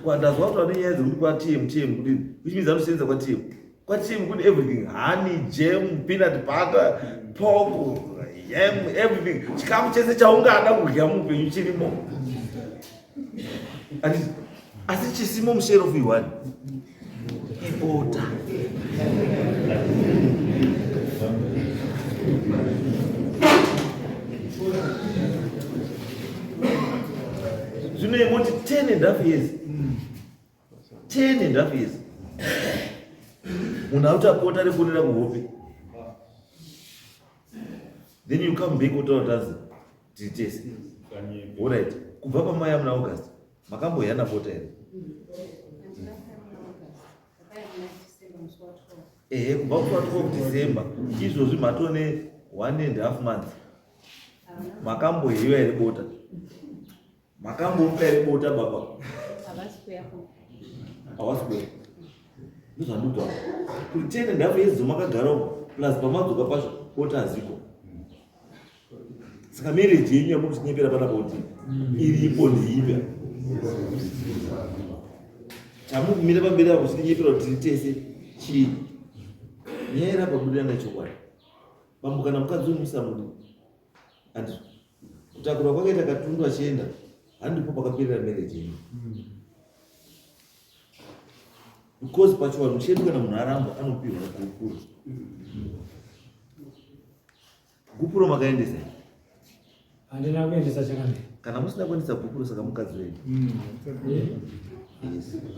Kwandazwa kuti vane nyaya dzekuti kwaTM TM kudini, which means anosenza kwaTM. KwaTM kune everything, honey, jam, peanut butter, pork, yam, everything. Chikafu chese chaungada kudya muupenyu chirimo, asi chisimo musherofu iwani ibota. Zvino imoti 10 and half years, 10 and half years, munhu auti apota rekunera kuhope, then you come back wotaura tazi tiri tese. Alright, kubva pamaya muna August makamboyana bota here? Ehe, kubva musi wa 12 December, izvozvi matone one and half months, makambohiwa here bota? Makambomupa here bota, baba? Havasi kuya. Ndozvandikutaura kuti 10 and half years makagara uko, plus pamadzoka pacho bota haziko. Saka marriage yenyu yamuri kuchinyepera panapa kuti iripo ndeipi? Chamukumira pamberi apo chichinyepera kuti tiri tese chii? Nyaya iri apa budirana chokwadi, bambo. Kana mukadzi wemusamudi, andi kutakura kwakaita katundu achienda, handipo pakaperera marriage yenyu, because pachivanhu chedu kana munhu aramba anopihwa gupuro. Gupuro makaendesa? Handina kuendesa, chakamira. Kana musina kuendesa gupuro, saka mukadzi wenyu? Yes.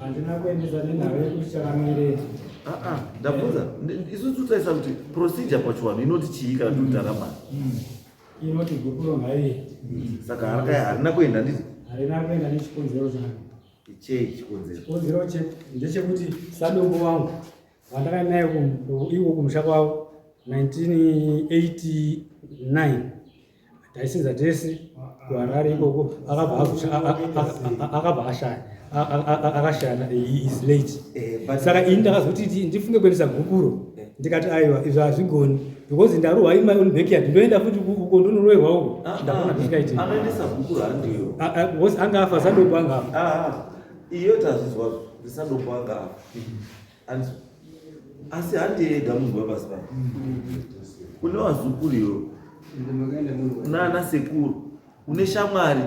Handina kuendesa nenhau yekuti chakamire. Ah, ah, ndabvunza. Isusu totarisa kuti procedure pachivanhu inoti chii kana toti taramana. Inoti gupuro ngaiye. Saka harina kuenda, nditi? Harina kuenda nechikonzero changu. Chei chikonzero? Chikonzero ndechekuti sadombo wangu wandakanga naye iwo kumusha kwavo 1989, taisenza tese kuHarare ikoko, akabva ashaya, akashaya, is late. Saka ini ndakazoti ndifunge kuendesa gupuro, ndikati aiwa, izvo hazvigoni because ndarohwa in my own backyard, ndoenda futi uko ndonorohwa uko? Ndakona ndisikaiti. Anoendesa gupuro handiyo. Because anga afa, sadombo anga afa. Ah, iyo tazvizwa kuti sadombo anga afa. Asi handiye ega munhu wepasi pano, kune vazukuru iwo, nana sekuru, une shamwari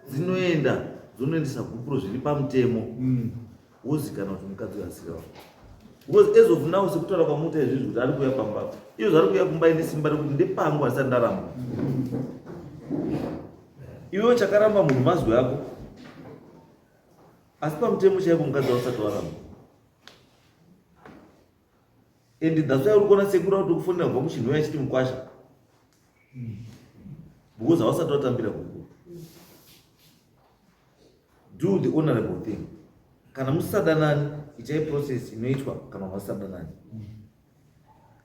dzinoenda dzonoendesa gupuro zviri pamutemo, wozikana kuti mukadzi uyu asirawo. Because as of now, sekutaura kwamuta izvizvi kuti ari kuuya pamba, iyo zvari kuuya kumba ine simba rekuti ndepangu, asati ndaramba. Iwewo chakaramba munhu mazwi ako, asi pamutemo chaipo mukadzi ausati waramba. And that's why uri kuona sekuru akuti kufonera kubva kuchinhuya achiti mukwasha, because hausati watambira gupuro. Do the honorable thing. Kana musisadanani, itai process inoitwa kana masisadanani,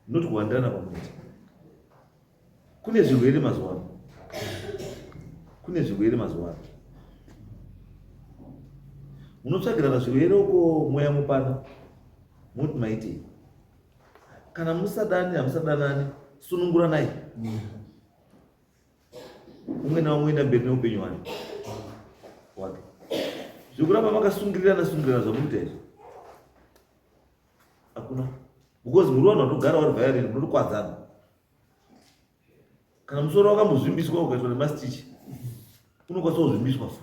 not kuwandirana pamuita. Kune zvirwere mazuva ano, kune zvirwere mazuva ano, munotsvagirana zvirwere uko, mweya mupana. Moti maitei? Kana musadani hamusadanani, sununguranai. Umwe naumwe oenda mberi neupenyu hwake wake. Zvekuramba makasungirirana sungirirana zvamunoita izvi hakuna, because muri vanhu vanogara vari violent, munotokwadzana. Kana musoro wakambozvimbiswa ukaitwa nemastichi unokwanisa kuzvimbiswa futi.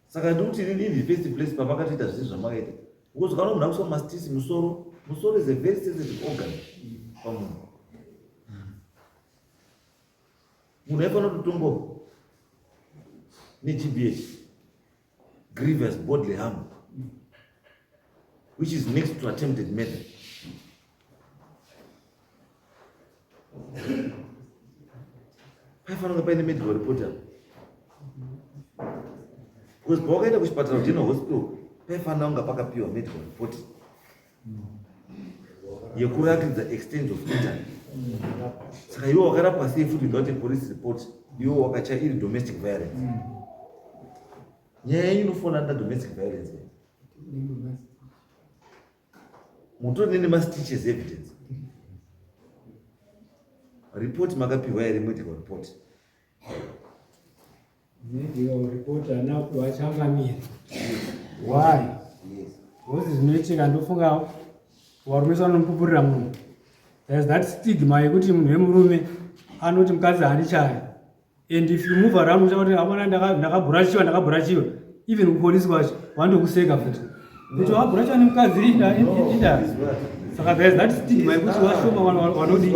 Saka ndikuti inini in the first place pamakatoita zvese zvamakaita, because kana munhu akuiswa mastisi musoro, musoro is a very sensitive organ pamunhu. Munhu aifanira kutotongwa neGBH, grievous bodily harm, which is next to attempted murder. Paifanira kunge paine medical report apa, because pawakaenda kuchipatara kuGeneral Hospital paifanira kunge pakapiwa medical report yekuratidza extent of injury. Saka iwe wakarapwa sei futi without a police report? Iwe wakacha iri domestic violence. Nyaya yenyu inofola under domestic violence, mutori nemastitches evidence. Report makapiwa here, medical report? Medical report haana kupiwa changamire. Why? Because zvinoitika, ndofunga varume vanomupupurira munhu. There's that stigma yekuti munhu wemurume anoti mukadzi haandichayi. And if you move around uchakuti amana ndakabhurashiwa, ndakabhurashiwa. Even kupolisi kwacho vandokuseka futi. Kuti wabhurashiwa nemukadzi inda inda. Saka there's that stigma yekuti washoma vanhu vanodi.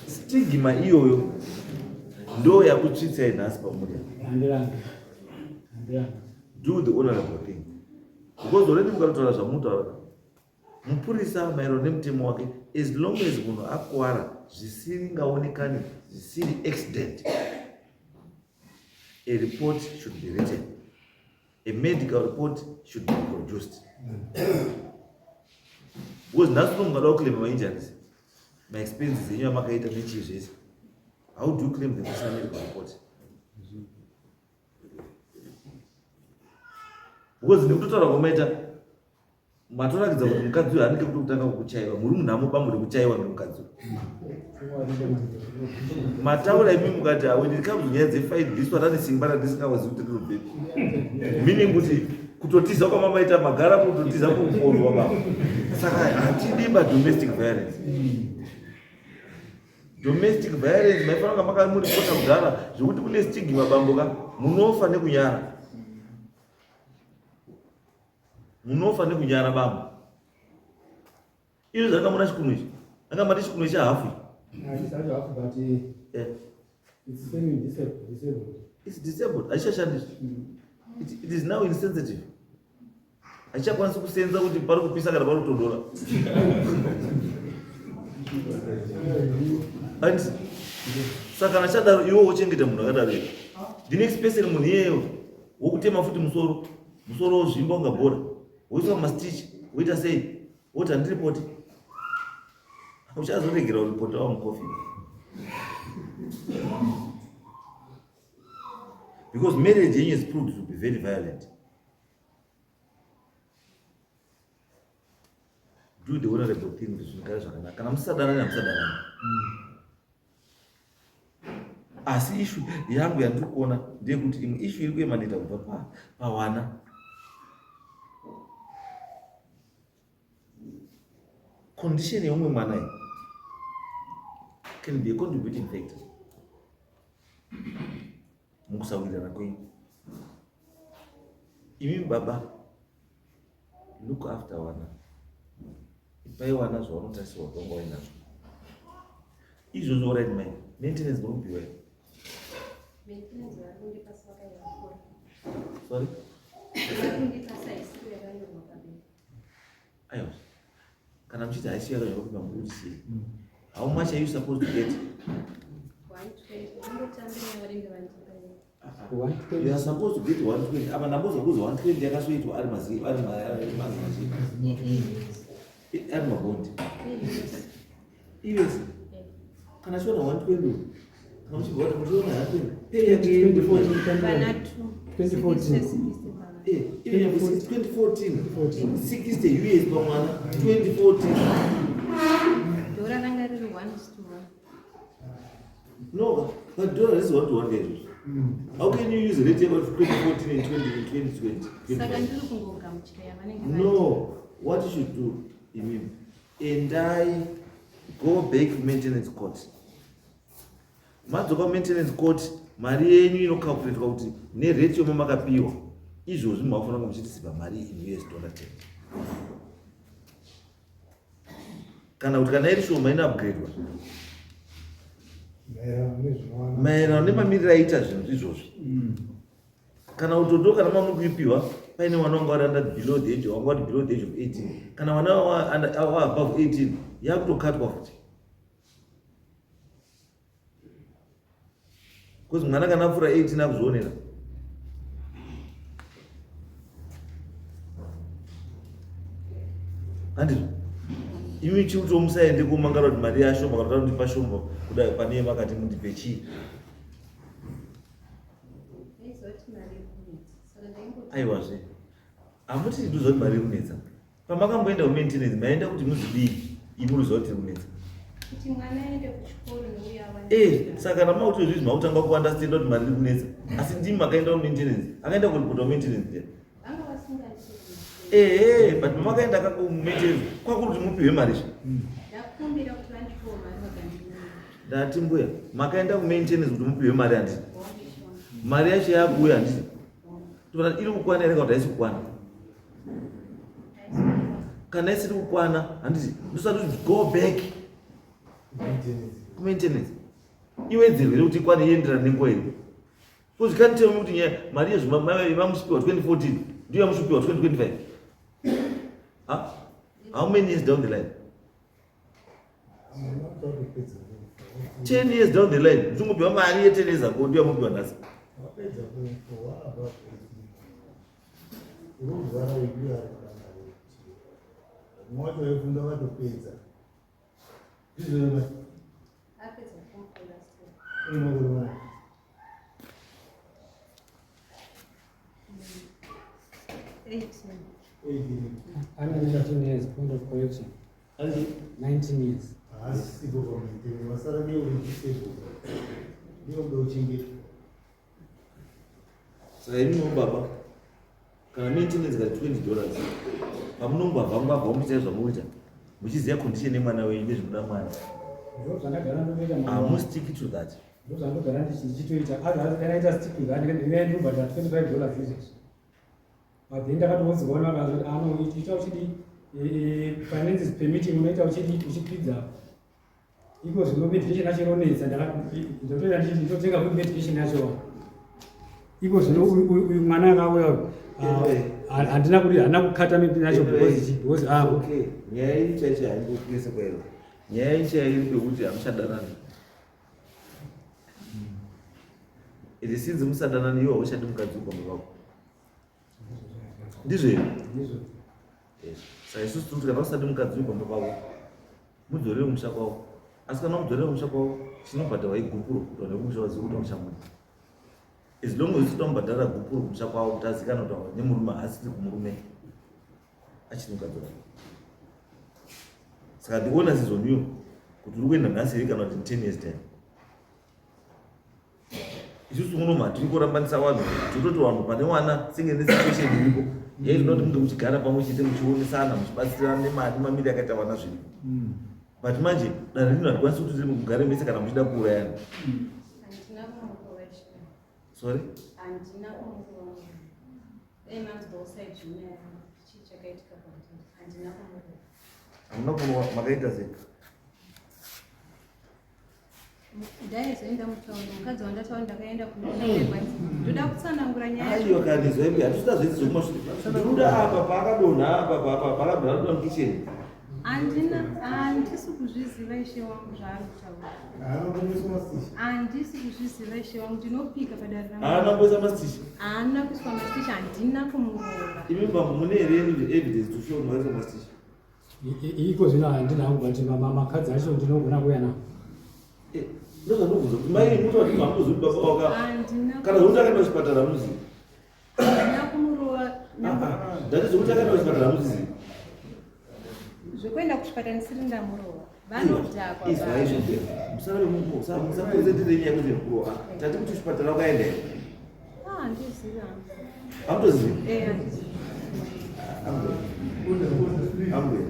Stigma iyoyo ndo yakutsvitsai nhasi pamuri. Handirambi. Handirambi. Do the honorable thing, because already mukatotaura zvamunotaura, mupurisa maererano nemutemo wake, as long as munhu akuwara zvisingaonekani, zvisiri accident, a report should be written, a medical report should be produced, because nhasi uno mungada kuclaima mainjuries, maexpenses enyu amakaita nechii zvese, how do you claim them usina medical report? Because nekutotaura kwamaita matoratidza kuti mukadzi uyu hanike kuti kutanga kukuchaiwa, muri munhamo bambo rekuchaiwa nemukadzi uyu. Mataura imi mukati, when it comes to nyaya dzefight, this one ane simba randisingawazi kuti rinobvepi, meaning kuti kutotiza kwamamaita magara kutotiza kuporwa baba. Saka hatidi ba domestic violence. Domestic violence maifanira kunga makamuripota kudhara, zvekuti kune stigma bambo ka, munofa nekunyara, munofa nekunyara bambo. Izvo zvanga muna chikunwe ichi, anga mati chikunwe chahafu. It's semi-disabled. It's disabled, hachichashandiswi. It is now insensitive, hachichakwanisi kusenza kuti pari kupisa kana pari kutondora. And saka kana chadaro, iwe wochengeta munhu akadaro here? The next person munhu iyeyo wokutema futi musoro, musoro wozvimba unga bhora, woiswa mastitch, woita sei, woti handiripoti. Uchazoregera kuripota wamucoffin, because marriage yenyu is proved to be very violent. Do the honorable thing kuti zvinogara zvakanaka. Kana musadanani, hamusadanani. Asi issue yangu yandiri kuona ndeyekuti imwe issue iri kuemaneta kubva pawana condition yeumwe mwana iyi can be a contributing factor mukusawirirana kwenyu. Imi baba, look after wana, ipai wana zvavanotarisirwa kuti vanga vainazvo izvozvo. Alright mai, maintenance muri kupiwa here? Maintenance vari kundipasa vakayakura. Sorry? Vari kundipasa isiyo yakanyorwa pamberi. Aiwa, kana muchiti haisi yakanyorwa kupa, muri kuti sei? How much are you supposed to get? 120 vangotambira yavanenge vandipa. You are supposed to get 120. Apa ndambozwa kuzi 120 yakasoitwa ari mazi ari mazi ari mabondi ivese. Kana chiona 120, kana muchibva kuti muchiona 120. Pay yake 2014 Vana 2. 2014. 60 pavana. Even 2014 60 US pamwana 2014. Dhora ranga riri 1:1. No, but dollar is 1 to 1 izvozvo. How can you use rate yema 2014 and 20 and 2020? Saka ndiri kungogamuchira yavanenge vati. No, what you should do, imimi, endai, go back to maintenance court. Madzoka maintenance court, mari yenyu inocalculatwa kuti nerate yoma makapiwa izvozvi mafanira kunge muchitisipa mari in US dollar terms, kana kuti kana iri shoma inoupgradwa Maererano nezvinowana. Maererano nemamiriro aita zvinhu izvozvi, kana kutoto kana mamuri kuipiwa paine vana vanga vari under below the age, vanga vari below the age of 18, kana vana wa above 18, yakutokatwa futi, because mwana kana apfuura 18 akuzvionera. Handizvo? Imi chikuti musaende kumangara kuti mari yashoma, kana kuti ndipa shoma kudai pane makati mundipe chii? Vaizoti mari iri kunetsa. Saka ndaingoti Aiwazve, hamuti ndikuziva kuti mari iri kunetsa. Pamakamboenda kumaintenance maenda kuti muzvidii? Imi muruziva kuti iri kunetsa. Kuti mwana aende kuchikoro nouya awane. Saka kana makuti zvinhu makutanga kuunderstanda kuti mari iri kunetsa, asi ndimi makaenda kumaintenance, akaenda kuripota kumaintenance there? Vanga vasingatiri. Ehe, but makaenda kakumaintenance kwakuri kuti mupiwe mari zve. Ndakumbira kuti vandipiwo mari, vakandinunura. Ndati mbuya, makaenda kumaintenance kuti mupiwe mari, handiti? Mari yacho yakuuya, handiti? Tobata iri kukwana here kana kuti haisi kukwana? Kana isiri kukwana, handiti, ndosati kuti go back Maintenance. Kumaintenance iwedzerwe here kuti ikwane, ienderane nenguva iri? Because you can't tell me kuti nyaya mari yezvimamuchipiwa 2014 ndiyo yamuchipiwa 2025. Huh? How many years down the line? Mwana wakatopedza. 10 years down the line muchingopiwa mari ye10 years ago, ndiyo yamupiwa nhasi. Wapedza form four, wa above 18. Urikuzvara uyu ari kuda mari yekuti. Mumwe wacho waifunda wakatopedza. Ndizvo here? Apedza form four last year. Une makore mangani? 18. 18. Ane 19 years, point of correction. 19 years. Haasisipo pamaintenance, wasara ndiye uri disabled. Ndiye kuda kuchengetwa. Saka imimo baba, kana maintenance kati $20, pamunongwabva ngwabva muchiita zvamunoita muchiziva condition yemwana wenyu nezvinoda mwana. Ndo zvandagara ndotoita mama. Hamustiki to that. Ndo zvandogara ndichitoita. Otherwise kana ita stick to that, ndinenge ndinobhadhara $25 izvezvi. But then ndakatoudzwa vakazoti ano ita uchidi finances permitting, unoita uchidi uchikwidza. Iko zvino medication yacho inonetsa, ndotoita nditotenga futi medication yacho. Iko zvino uyu mwana akauya uyu, handina kuti handina kukata medication yacho because ah, Okay, nyaya iri chaicho haingokwese kwairo. Nyaya iri chaiyo iri pekuti hamuchadanani. Ende sinzi musadanani, iwe hauchadi mukadzi wepamba pako, ndizvo here? Ndizvo. Yes. Saka isusu tinoti kana usadi mukadzi wepamba pako, mudzorere kumusha kwavo. Asi kana mudzorere kumusha kwavo, chinobhadharwa igupuro kuti vanhu vekumusha vazive kuti vamusha as long as usati wamubhadhara gupuro kumusha kwavo kuti azikanwa kuti nemurume haasiri kumurume, achiri mukadzi wako. Saka the onus is on you kuti uri kuenda nhasi here kana kuti in 10 years time. Isusu muno matiri kurambanisa vanhu, tototi vanhu pane wana senge nesituation iripo yainoda kuti munge muchigara pamwe chete, muchionesana, muchibatsirana nemari, mamiri akaita vana zviripo. But manje danho rino hatikwanisi kuti tiri mugare mese kana muchida kuurayana. Handina kumurova chino. Sorry? Handina kumurova. Dai manzwawo side yenyaya yangu, chii chakaitika kwandiri. Handina kumurova. Hamuna kurova? Makaita sei? Ndaizoenda mutauni, mukadzi wandataura, ndakaenda kunoekwanzi ndoda kutsanangura nyaya yacho. Aiwa, kani zvaimbi hatisida zvese zvekumashure. Ndinoda apa paakadonha, apa paakadonha, anoda mukitchen. Handina, handisi kuzviziva ishe wangu zvaari kutaura. Haana kuiswa mastitch. Handisi kuzviziva ishe wangu, ndinopika padare Haana ramwari. kuisa mastitch? Haana kuiswa mastitch, handina kumurova. Imi bambo, mune here any evidence to show makaisa mastitch? Iko zvino handina hangu, but makadzi acho ndinogona kuuya nawo. Ndozvandobvunza kuti mai muti wati mamutozivi kuti baba waka kana zvekuti akaenda kuchipatara muzivi. Handina kumurova. Ah, ah, ndati zvekuti akaenda kuchipatara muzivi. Zvekuenda kuchipatara ndisiri ndamurova. Vanodhakwa. Izwai zve. Musarabe musakonzentire nyaya yekuti kurova. Tati kuti kuchipatara wakaenda here? Ah, handizivi. Hamutozivi? Eh, handizivi. Ambuya. Ambuya.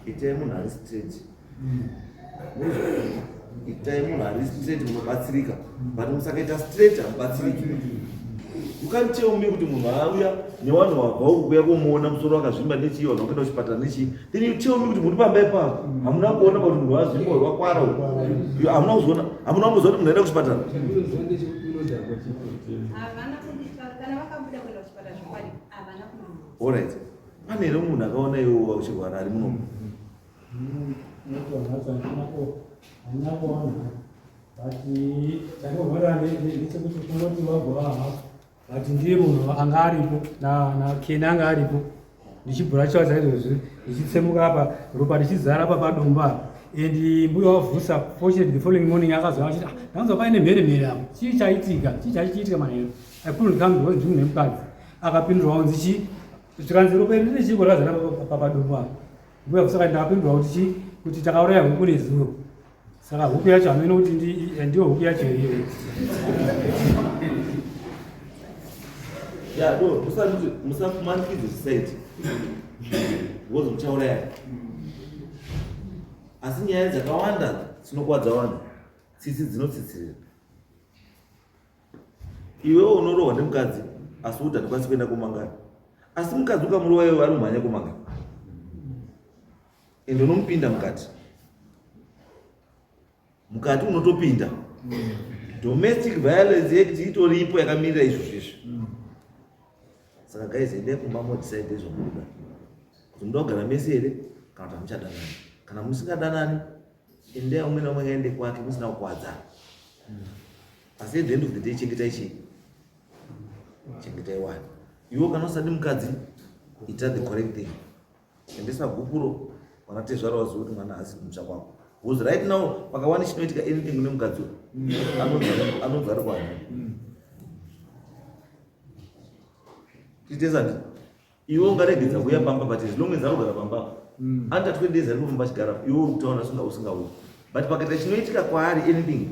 Itai munhu ari straight. Itai munhu ari straight munobatsirika. But musakaita straight hamubatsiriki. You can't tell me kuti munhu auya nevanhu vabva uku kuya komuona musoro wakazvimba nechii vanhu vakaenda kuchipatara nechii then you tell me kuti muri pamba ipapo hamuna kuona kuti munhu wazvimba uyu wakwara uyu hamuna kuzoona hamuna kumboziva kuti munhu aenda kuchipatara. Havana kunditaura kana vakabuda kuenda kuchipatara zvokwadi havana kundiudza. Alright. Pane here munhu akaona iwe uchirwara ari muno? Handina kuona but chandinoona ndechekuti kungoti wagova hafu but ndiye munhu anga aripo nakeni anga aripo ndichibhura chiva chaizvozvi ndichitsemuka apa ropa richizara apa padombo apa and mbuya wavhusa fortunately the following morning akazouya achiti ah, ndanzwa paine mhere mhere apa chii chaitika chii chaichiitika manheru I couldn't come because ndiri munhu wemukadzi akapindurwa kunzi chii zvikanzi ropa iri rine chiiko rakazara padombo apa mbuya vhusa kati ndakapindurwa kuti chii kuti takauraya huku nezuro saka huku yacho hameno kuti ndiyo huku yacho iyoyo. Ya, no, musati musakumanikidze society. Because muchauraya. Asi nyaya dzakawanda dzinokwadza vanhu, tsitsi dzinotsitsirira. Iwewe unorohwa nemukadzi asi kuti handikwanisi kuenda kumangana. Asi mukadzi ukamurova iwewe ari kumhanya kumangana. Ende unomupinda mukati. Mukati unotopinda. Domestic Violence Act itoripo yakamirira izvozvo izvi. Saka guys endai kumba modecide zvamunoda. Kuti munoda kugara mese here kana kuti hamuchadanani. Kana musingadanani endai umwe naumwe ngaende kwake musina kukwadzana. Asi at the end of the day chengetai chii? Chengetai wani. Iwe kana usadi mukadzi ita the correct thing. Endesa gupuro vanatezvara vazive kuti mwana haasi kumusha kwako. Because right now pakawana chinoitika anything kune mukadzi uyu anonzi ari kwani. Titesa ndi iwe ungaregedza kuuya pamba but as long as arikugara pamba anta 20 days ari pamba achigara iwe uri kutaura usinga usingauyi but pakaita chinoitika kwaari anything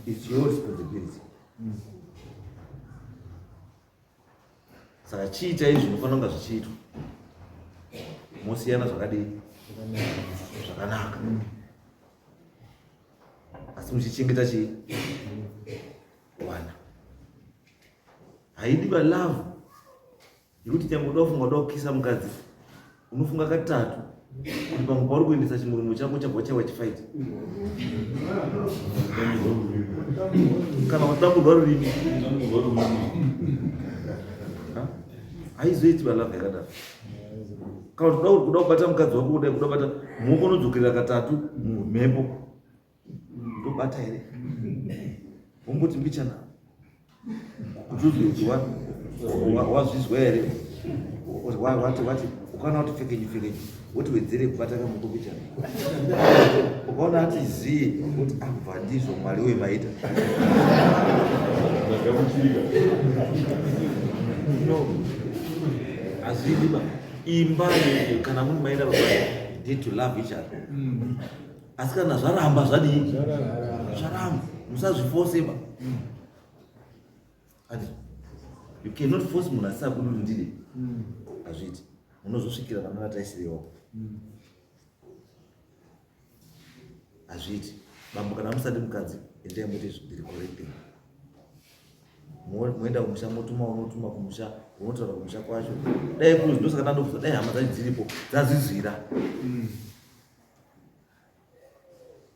it's your responsibility. Saka chii chaizvo zvinofanira kunga zvichiitwa? Mosiyana zvakadii? Zvakanaka. Asi muchichengeta chii? Wana. Haidi ba love. Yekuti nyangwe uda kufunga uda kukisa mukadzi unofunga katatu kuti pamwe pauri kuendesa chimurumo chako chabva chaiwa chifight kana wadamburwa rurimi haizoiti balava yakadaro kana kuti kuda kubata mukadzi wako kudai kuda kubata muoko unodzokerera katatu mumhepo ndobata here womboti mbichana kuti uzwe kuti wazvizwa here wati wati ukaona kuti pfekenyu pfekenyu woti wedzere kubata kamuko mbichana ukaona ati zii woti abva ndizvo mwari uye maita no hazvidi ba imba kana muri maida baba need to love each other Asi kana zvaramba zvadii? Zvaramba. Musazvifose ba. Ati you cannot force munhu asisakudi kuti ndide. Hazviiti. Munozosvikira pana taisirewo. Hazviiti. Bambo kana musadi mukadzi endai muite the correct thing. Moenda kumusha motuma unotuma kumusha unotaura kumusha kwacho. Dai kuzi ndosaka ndandobvunza dai hama dzacho dziripo dzazvizwira.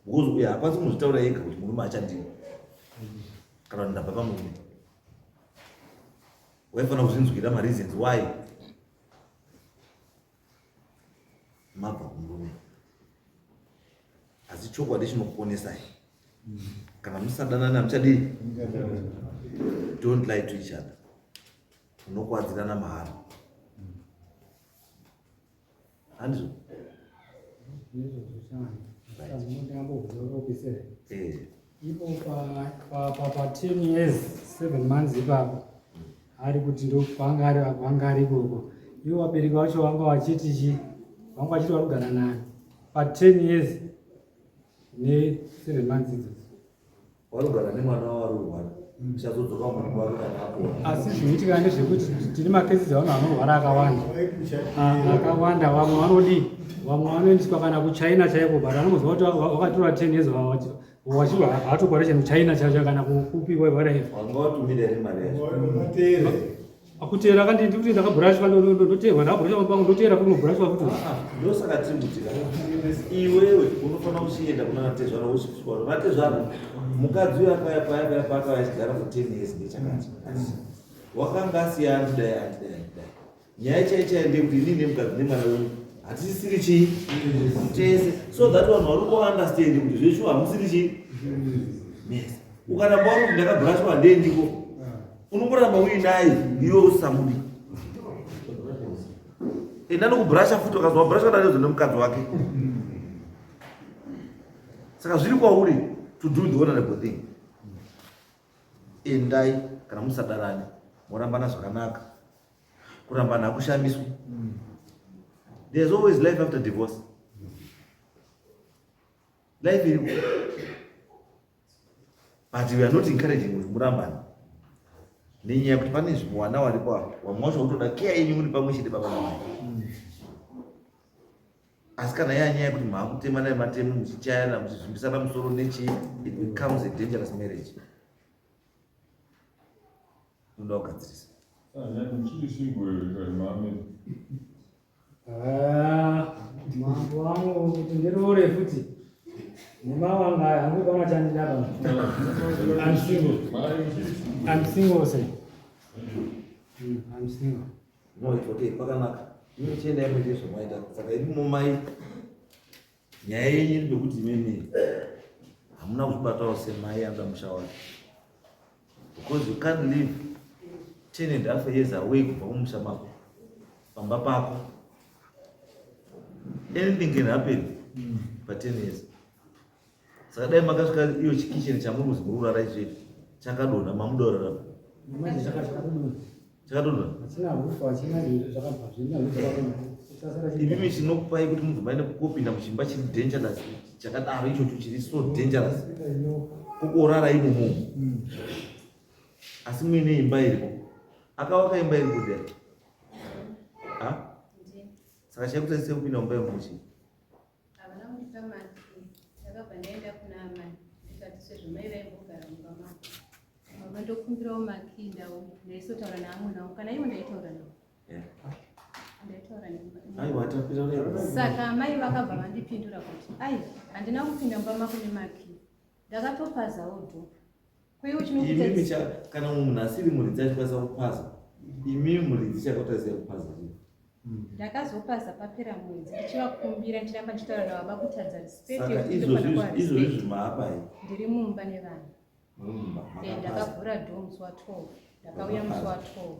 Because uyo haakwanisi kuzvitaura ega kuti murume achandii kana kuti ndabva pamurume. Waifanira kuzvinzwira mareasons why mabva kumurume. Asi chokwadi chinokuponesai. Kana musadanani hamuchadii? Don't lie to each other. Unokwadzirana mahara. Handizvo? Ipo pa 10 years 7 months ipapo ari kuti ndokwanga ari kwanga ari ikoko. Ivo vabereki vacho vanga vachiti chi vanga vachiti vari kugara naye pa 10 years ne 7 months idzodzo. Warugara nemwana wawarurwara uchazodzoka mwana wako kana apora. Asi zvinoitika ndezvekuti tine makesi evanhu vanorwara akawanda akawanda, vamwe vanodii, vamwe vanoendeswa kana kuchina chaiko, but anongozwa kuti wakatora 10 years wachirwa haatoparesheni kuchina chacho kana kupi whatever. Wanga watumira here mari yacho? Akuteera kandi ndikuti ndakabhurashwa, ndoteerwa, ndakabhurashwa pangu, ndoteera futi nobhurashwa futi. Ndosaka tiri kutika iwewe unofanira kuchienda kuna natezvara wochisvika natezvara mukadzi uyo akauya paya paya paakauya achigara for 10 years ndechakati wakanga asiya andidai andidai andidai. Nyaya chai chai ndeyekuti inini nemukadzi nemwana wenyu hatisisiri chii tese, so that vanhu vari kuunderstand kuti zveshuwa hamusiri chii mese. Ukaramba wari kuti ndakabhurashwa handendiko, unongoramba uinaye iwe usamudi. Enda nokubhurasha futi, ukazwa wabhurasha narezo nemukadzi wake. Saka zviri kwauri to do the honorable thing. Endai, kana musadarani morambana zvakanaka. Kurambana hakushamiswi. There's always life after divorce. Life iriko, but we are not encouraging kuti murambane nenyaya yekuti pane zvimwana waripo apa, wamwe wacho utoda keya yenyu muri pamwe chete baba namai. Asi kana yanyaya yekuti maakutemana matemo, muchichayana, muchizvimbisana musoro nechii, it becomes a dangerous marriage. Unoda kugadzirisa. Ah, mambo wangu, kuti ndiroore futi nemawanga aya, hangu pana chandida pano. I'm single. I'm single, say. I'm single. No, it's okay, pakanaka. Imi chiendai muite zvamaita. Saka imi mai, nyaya yenyu iri pekuti imimi hamuna kuzvibatawo semai anoda musha wake, because you can't live 10 and half years away kubva kumusha mako, pamba pako. Anything can happen pa 10 years. Saka dai makasvika iyo chikicheni chamuri kuzi muri kurara ichi chakadonha, mamuda kurara Manje chakadonha. Chakadonha. Hachina hufu, hachina zvakabva zvina zvakadonha. Chasara chiri. Imimi chinokupai kuti mubve maenda kukopinda muchimba chiri dangerous chakadaro ichocho, chiri so dangerous, kokorara imomo, asi muine imba iripo? Akavaka imba iripo there, ha? Saka chaikutai sekupinda mumba imomo chii? Havana kundipa makey. Ndakabva ndaenda kuna amai ndikati, sezvo mai vaimbogara mumba mako, mama, ndokumbirawo makey ndau ndaisotaura naamwe navo, kana ivo ndaitaura navo. Ndaitaura. Aiwa, tapinda. Saka amai vakabva vandipindura kuti, ai, handina kupinda mumba mako nemakey, ndakatopazawo door. Kweiwo imimi chinokuita kana munhu asiri muridzi achikwanisa kupaza, imimi muridzi chakutarisai kupaza chii? Ndakazopaza papera mwedzi ndichivakumbira, ndichiramba ndichitaura navo vakutadza respect Saka yekuti izvozvi ndofanira kuva izvozvi respect. Zvimaapa Ndiri mumba nevanhu. Mumba makapaza? Ndakavhura door musi wa12, ndakauya musi wa12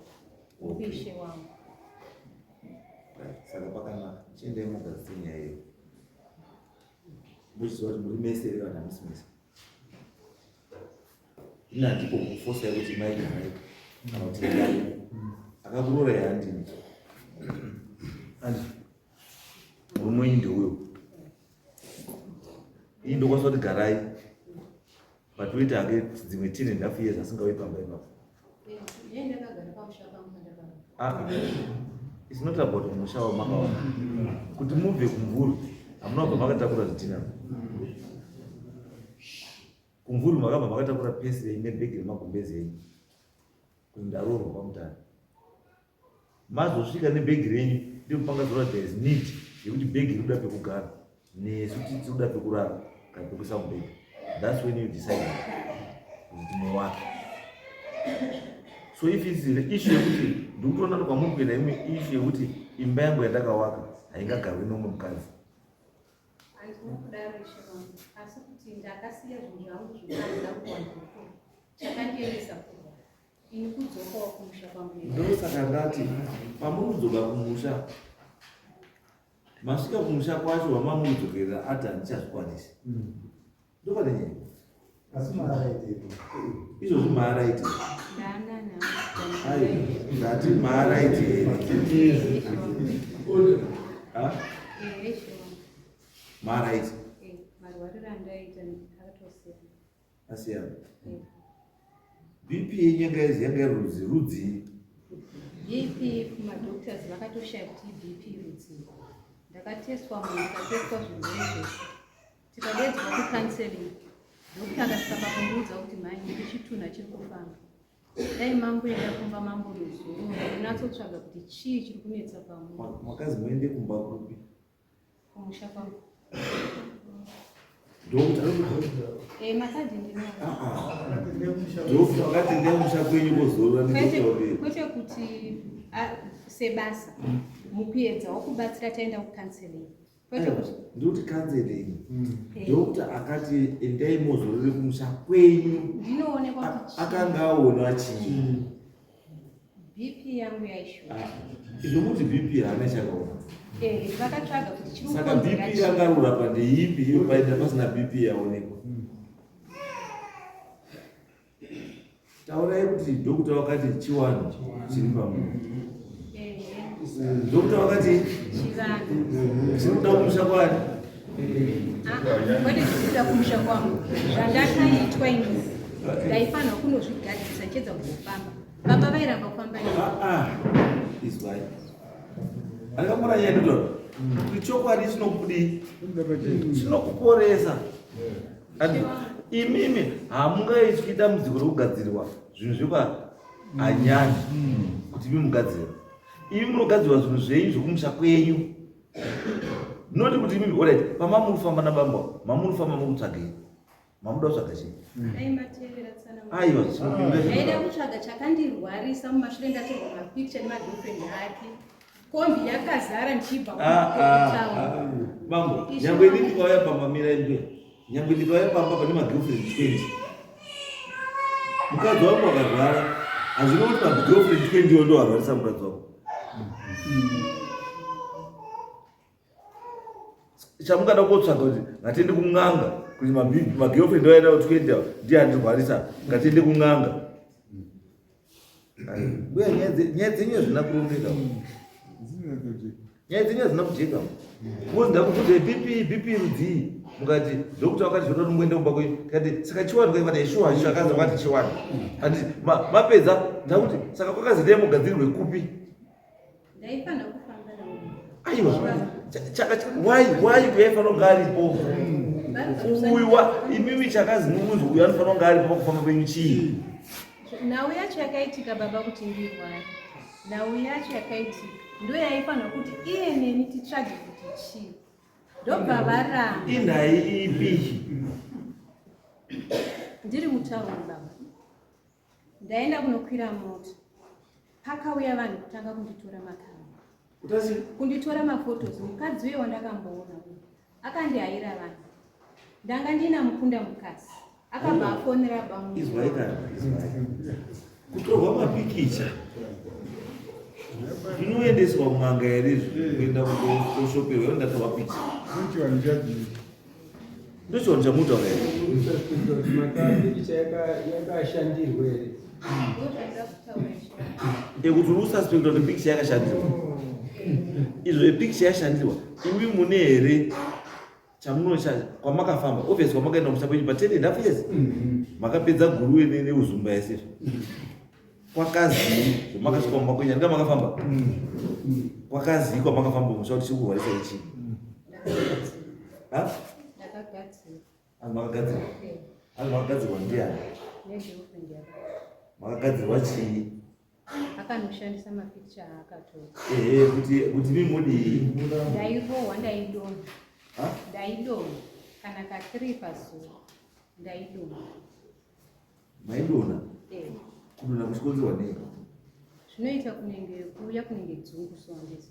uishe wangu. Right, saka pakanaka, chiendai mugadzise nyaya iyo muchiziva kuti muri mese here kana hamusi mese. Ini handiko kufosa yekuti mai garai kana kuti endai. Akakurorai handini, andi murume wenyu ndeuyo. Ini ndokwanisa kuti garai, but oita hake dzimwe 10.5 years asingauyi pamba ipapo. Ye ndakagara pamusha pangu pandakabva. Ah, it's not about musha wamakawana. Kuti mubve kumvuri, hamuna kubva makatakura zvidhina. Kumvuri makabva makatakura pesi renyu nebhegi remagumbezi enyu kuti ndaroorwa paMutare. Mazosvika nebhegi renyu, ndipo pangazova there is need yekuti bhegi rikuda pekugara, nesu tiri kuda pekurara kana pekuisa mubhegi. That's when you decide kuti muwake. So if it's the issue yekuti ndikutoona kwamuri kuenda imwe issue yekuti imba yangu yandakawaka haingagarwi nomwe mukadzi. Handina kudaro, ishe wangu, asi kuti ndakasiya zvinhu zvangu zvokuda kuwana mukuru chakandiendesa kurwara, ini kudzokawo kumusha kwangu. Ndosaka ndati pamuri kudzoka kumusha, masvika kumusha kwacho wamamuri kudzokerera ati handichazvikwanisi, ndopane nyaya. Asi maaraiti Izvozvi maaraiti. Ai, ndati maaraiti here? Ha? Maaraiti. Marwariro andaita akatosiyana. Asiyana. BP yenyu yanga yanga iri rudzi rudzii? BP kumadoctors vakatoshaya kuti iBP rudzii. Ndakatestwa munhu ndikatestwa zvirwere zvese. Tikadedzwa kucounseling. Doctor akasvika pakundiudza kuti mhai ndichitunha chiri kufamba. Dai mamboenda kumba mambonozorora munatsotsvaga kuti chii chiri kunetsa pamuri. Makazi muende kumba kupi? Kumusha kwangu. Doctor. Eh, makadhi ndinawo. Ah ah. Doctor wakati endai kumusha kwenyu kozorora ndi doctor waperi. Kwete kuti sebasa mukuedzawo kubatsira taenda kucounseling. Kwete kuti Ndikuti counseling. Doctor akati endai mozorore kumusha kwenyu. Ndinoonekwa kuti chii. Akanga aona chii? BP yangu yaishuka. Izvo kuti BP haana chakaona. Eh, vakatsvaga kuti chiri Saka kukonzera BP chii. yangarurapa ndeipi iyo paenda pasina BP yaonekwa? Taurai kuti doctor wakati chiwanhu chiri pamunhu. Doctor wakati Chivanhu. Chiri kuda kumusha kwani? Ah, kwete zvikuda kumusha kwangu. Zvandakaitwa ini. Ndaifanira kunozvigadzirisa ndichiedza kuzofamba. Baba vairamba kufamba neni. Ah, ah. Izwai. Andikambona nyaya ndinotaura. Kuti chokwadi chinokudii? Chinokuporesa. Andi imimi hamungaityi dambudziko rekugadzirwa zvinhu zvekwa anyani kuti imi mugadzirwe. Imi munogadzirwa zvinhu zvenyu zvekumusha kwenyu. Noti kuti imimi alright, pamamurifamba nabambo, mamurifamba mukutsvagei? Mamuda kutsvaga chii? Dai matevera tsananguro. Aiwa, zvinopinda Ndaida kutsvaga chakandirwarisa mumashure ndatorwa mapicture nemagirlfriend ake. Kombi yakazara ndichibva kutown. Mambo, nyangwe ini ndikauya pamba mirai mbuya. Nyangwe ndikauya pamba pane magirlfriend 20. Mukadzi wangu akarwara. Hazvina kuti magirlfriend 20 iwo ndo arwarisa mukadzi wangu. Chamungada kotsvaga kuti ngatiende kun'anga kuti magirlfriend waenda 20 awa ndiye andirwarisa ngatiende kun'anga. Mbuya nyaya dzenyu hazvina kurongeka. Nyaya dzenyu hazvina kujeka. Ngozi ndakubvunza BP BP rudzii mukati doctor wakati zvoda kuti muende kumba kwenyu tikati saka chiwani kai vati shuwa zvakaza vakati chiwani handiti mapedza ndakuti saka kwakazi dai mugadzirirwe kupi? Ndaifanira kufamba nawo. Aiwa, why why kuyaifanira kunge aripo uyu wa imimi chakazi mumunzi uyu anofanira kunge aripo pakufamba kwenyu chii? Nhau yacho yakaitika baba kuti ndirware. Nhau yacho yakaitika ndo yaifanira kuti iye neni titsvage kuti chii. Ndobva varamba. Inhai ipi? Ndiri mutauni baba. Ndaenda kunokwira mota. Pakauya vanhu kutanga kunditora makamera. Utasi? Kunditora mafotos. Mukadzi uye wandakamboona uyu akandihaira vanhu. Ndanga ndina mukunda mukadzi. Akabva afonera bamu. Izwai kana, izwai. Kutorwa mapikicha zvinoendeswa kun'anga here izvi? Kuenda kundoshoperwa ivo ndatorwa picha. Ndochivanhu chadii? Ndochivanhu chamutaura here? Makapikicha yakashandirwa here? Ekuti uri kususpecta kuti pikicha yakashandirwa. Izvo yepikicha yashandirwa, imi mune here chamunocha kwamakafamba? Obviously kwamakaenda kumusha kwenyu pa 10 and half years. Makapedza guruwe neuzumba yese. Kwakazii zvamakasvika mumba kwenyu andika makafamba? Kwakazii kwamakafamba musha kuti chikurwarisa ichi? Ha? Ndakagadzirwa. Anzi makagadzirwa? Anzi makagadzirwa ndiani? Negirlfriend yake. Makagadzirwa chii? Akanoshandisa mapicture aakatora. Ehe, kuti mimi mudii? Ndairohwa, ndaidonha. Ha? Ndaidonha kana ka 3 pazuva. Ndaidonha. Maidonha? Eh. Kudonha kuchikonzerwa nei? Zvinoita kunenge kuuya kunenge dzungu sondezi.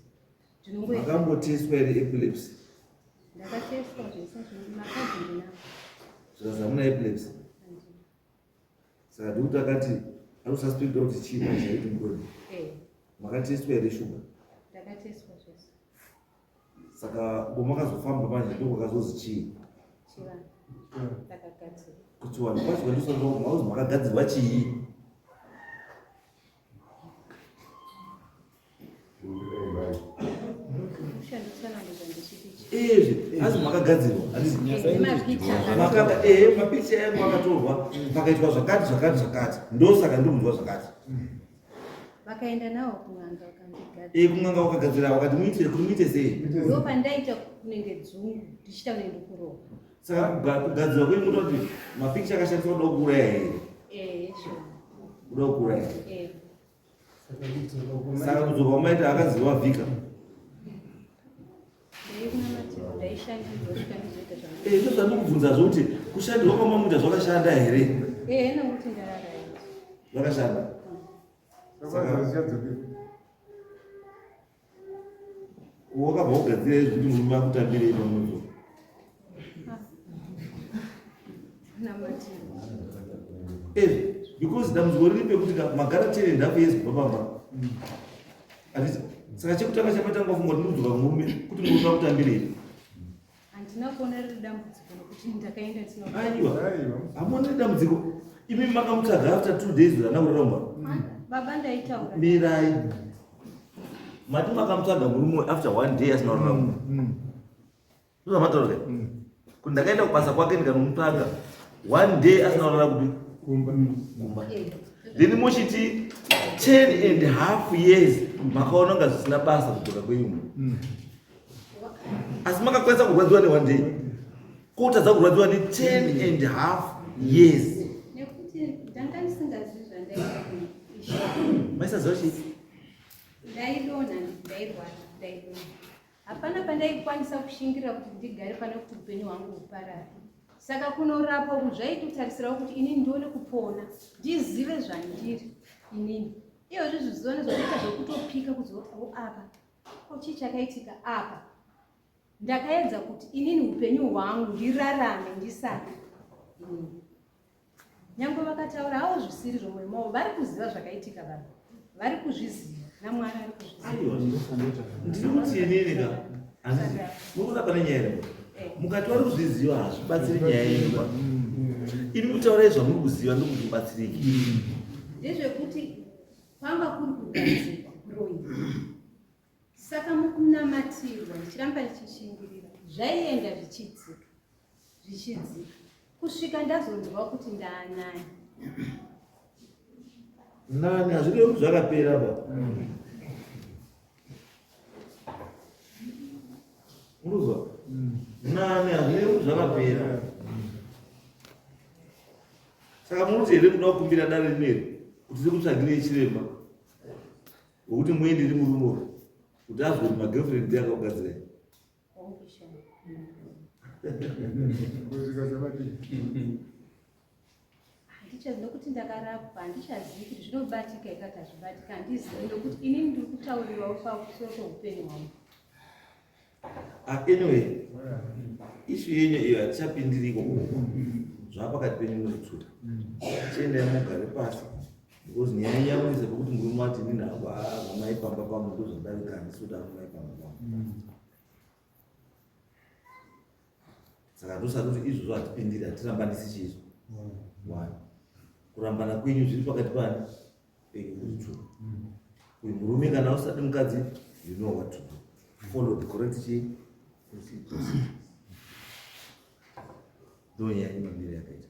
Ndinongoita. Makambotestwa here epilepsy? Ndakatestwa zvese zviri makadhi ndinawo. Zvikazi hamuna epilepsy? Handina. Saka doctor akati ari kususpecta kuti chii chaiti mudonhe? Eh. Makatestwa here shuga? Ndakatestwa zvese. Saka uko makazofamba manje ndokwakazozi chii? Chivanhu. Ndakagadzirwa. Kuchiwanhu kwacho kwandisonzwa mauzi makagadzirwa chii? Ezve asi makagadzirwa ehe mapicha yangu akatorwa pakaitwa zvakati zvakati zvakati ndosaka ndikunzwa zvakati. Vakaenda nawo kun'anga vakandigadzira. Eh, kun'anga wakagadzira vakati muite kuti muite sei? Ndo pandaita kunenge dzungu ndichiita kunenge ndikurohwa. Saka kugadzirwa kwenyu kuda kuti mapikicha akashandiswa kuda kuuraya here? Eh, sure. Kuda kuuraya. Eh. Saka kudzoka kwamaita akaziva vhika. Eh, ndozvandikubvunza zvokuti kushandirwa kwamamuita zvakashanda here? Eh, nokuti ndarara. Zvakashanda. Wakabva ugadzira izvi kuti murume akutambire ipamudzo. Eh, because dambudziko riri pekuti magara ten and half years kubva pamba. Handiti saka chekutanga chamatanga kufunga kuti ndikudzoka murume kuti murume akutambirei. Handina kuona riri dambudziko nokuti ndakaenda ndisina. Aiwa. Hamuoni riri dambudziko. Imi makamutsvaga after 2 days rana kuromba. Baba ndaitaura. Mirai. Mati makamutsvaga murume after one day asina kuromba. Ndozvamataura. Kuti ndakaenda kubasa kwake ndikanomutsvaga one day asina kurara kupi? Kumba. Kumba. Then mochiti 10 and half years makaona kunga zvisina basa kudzoka kwenyu. Asi makakwanisa kurwadziwa ne one day. Kotadza kurwadziwa ne 10 and half years. Nekuti ndanga ndisingazivi zvandaita. Maisaziva chii? Ndaidonha, ndairwara, ndaidonha. Hapana pandaikwanisa kushingirira kuti ndigare pane kuti upenyu hwangu huparare. Saka kunorapwa uku zvaitotarisirawo kuti inini ndione kupona, ndizive zvandiri inini. Iyozvi zviziva zvakuita zvekutopika kuziva apa ko chii chakaitika apa. Ndakaedza kuti inini upenyu hwangu ndirarame ndisaka inini. Nyangwe vakataura hawo zvisiri zvomwoyo mavo, vari kuziva zvakaitika vanhu. Vari kuzviziva naMwari ari kuzviziva. Aiwa, ndiri kuti inini ka handiti munoona pane nyaya here? Mukati vari kuzviziva hazvibatsiri nyaya yenyu ba. Imi mutaurai zvamuri kuziva ndokuti mubatsirike. Ndezvekuti kwanga kuri kugadzirwa kuroyiwa. Saka mukunamatirwa ndichiramba ndichishingirira zvaienda zvichidzika zvichidzika kusvika ndazonzwa kuti ndaanani. Nani hazvirevi kuti zvakapera ba. Unozwa? Nani hazvirevi kuti zvakapera. Saka munoti here kuda kukumbira dare rineri kuti rikutsvagirei chiremba wekuti muende nemurume uyu kuti azwe kuti magirlfriend ndiye akakugadzirai. Handichazivi nokuti ndakarapwa, handichazivi kuti zvinobatika here kana hazvibatika, handizivi nokuti inini ndiri kutaurirwawo pamusoro peupenyu hwangu. Ah, anyway, issue yenyu iyo hatichapindiriko zvaa pakati penyu muri two. Chiendai mugare pasi because nyaya yenyu yakunetsa pekuti murume ati inini hangu vamai pamba pangu ndozvadarika handisi kuda vamai pamba pangu. Saka ndosati kuti izvozvo hatipindiri, hatirambanisi chiizvo. One, kurambana kwenyu zviri pakati pani penyu muri two. Uyu murume kana usati mukadzi, you know what to do. Follow the correct chii procedure. Ndo nyaya yemamire yakaita.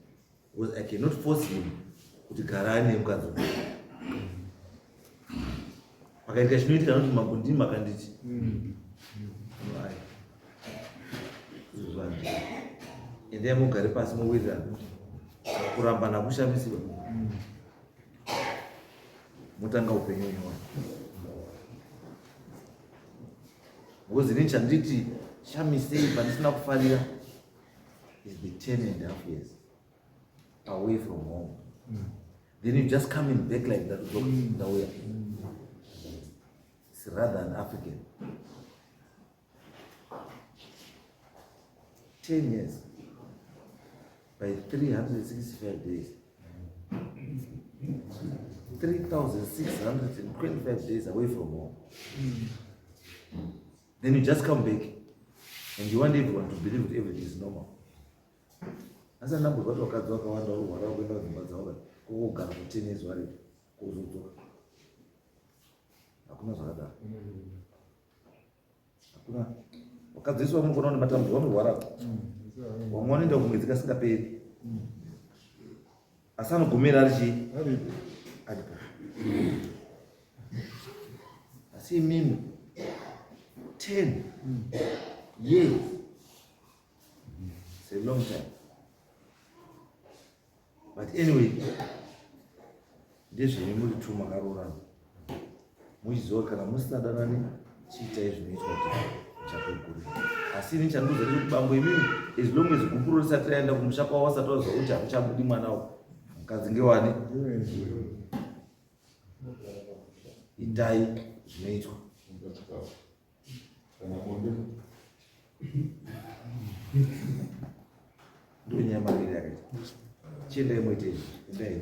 Because I cannot force him kuti gara ane mukadzi uyu. Pakaitika chinoitika anoti mambo ndini makanditi. Ai. Izvozvo handidi. Endai mugare pasi mowirirana. Kurambana kushamisiwa. Motanga upenyu nyowani. Because ini chanditi shamisei pandisina kufarira is the 10.5 years away from home. Then you just come in back like that. Ndauya. It's rather an African. 10 years by 365 days. 3,625 days away from home. Then you just come back and you want everyone to believe that everything is normal. Asi andambozwa kuti vakadzi vakawanda vorwara vakuenda kudzimba dzavo kokogara kutene zuva redu kozodzoka. Hakuna zvakadaro. Hakuna. Vakadzi vese vamwe kona nematambudziko vanorwara. Vamwe vanoenda kumwedzi kasingaperi. Asi anogomera ari chii? Aripo. Asi imimi 10 years. It's a long time. But anyway, ndezvenyu muri two makaroorana. Muchiziva kana musina danani chiitai zvinoitwa kuti muchakuguri. Asi ini chandiudza ndechekuti bambo imimi as long as gupuro risati raenda kumusha kwavo vasati vaziva kuti hamuchabudi mwana uyu. Mukadzi ngewani? Itai zvinoitwa. Ndonyaya maviri yakaita. Chiendai moite izvi. Endai.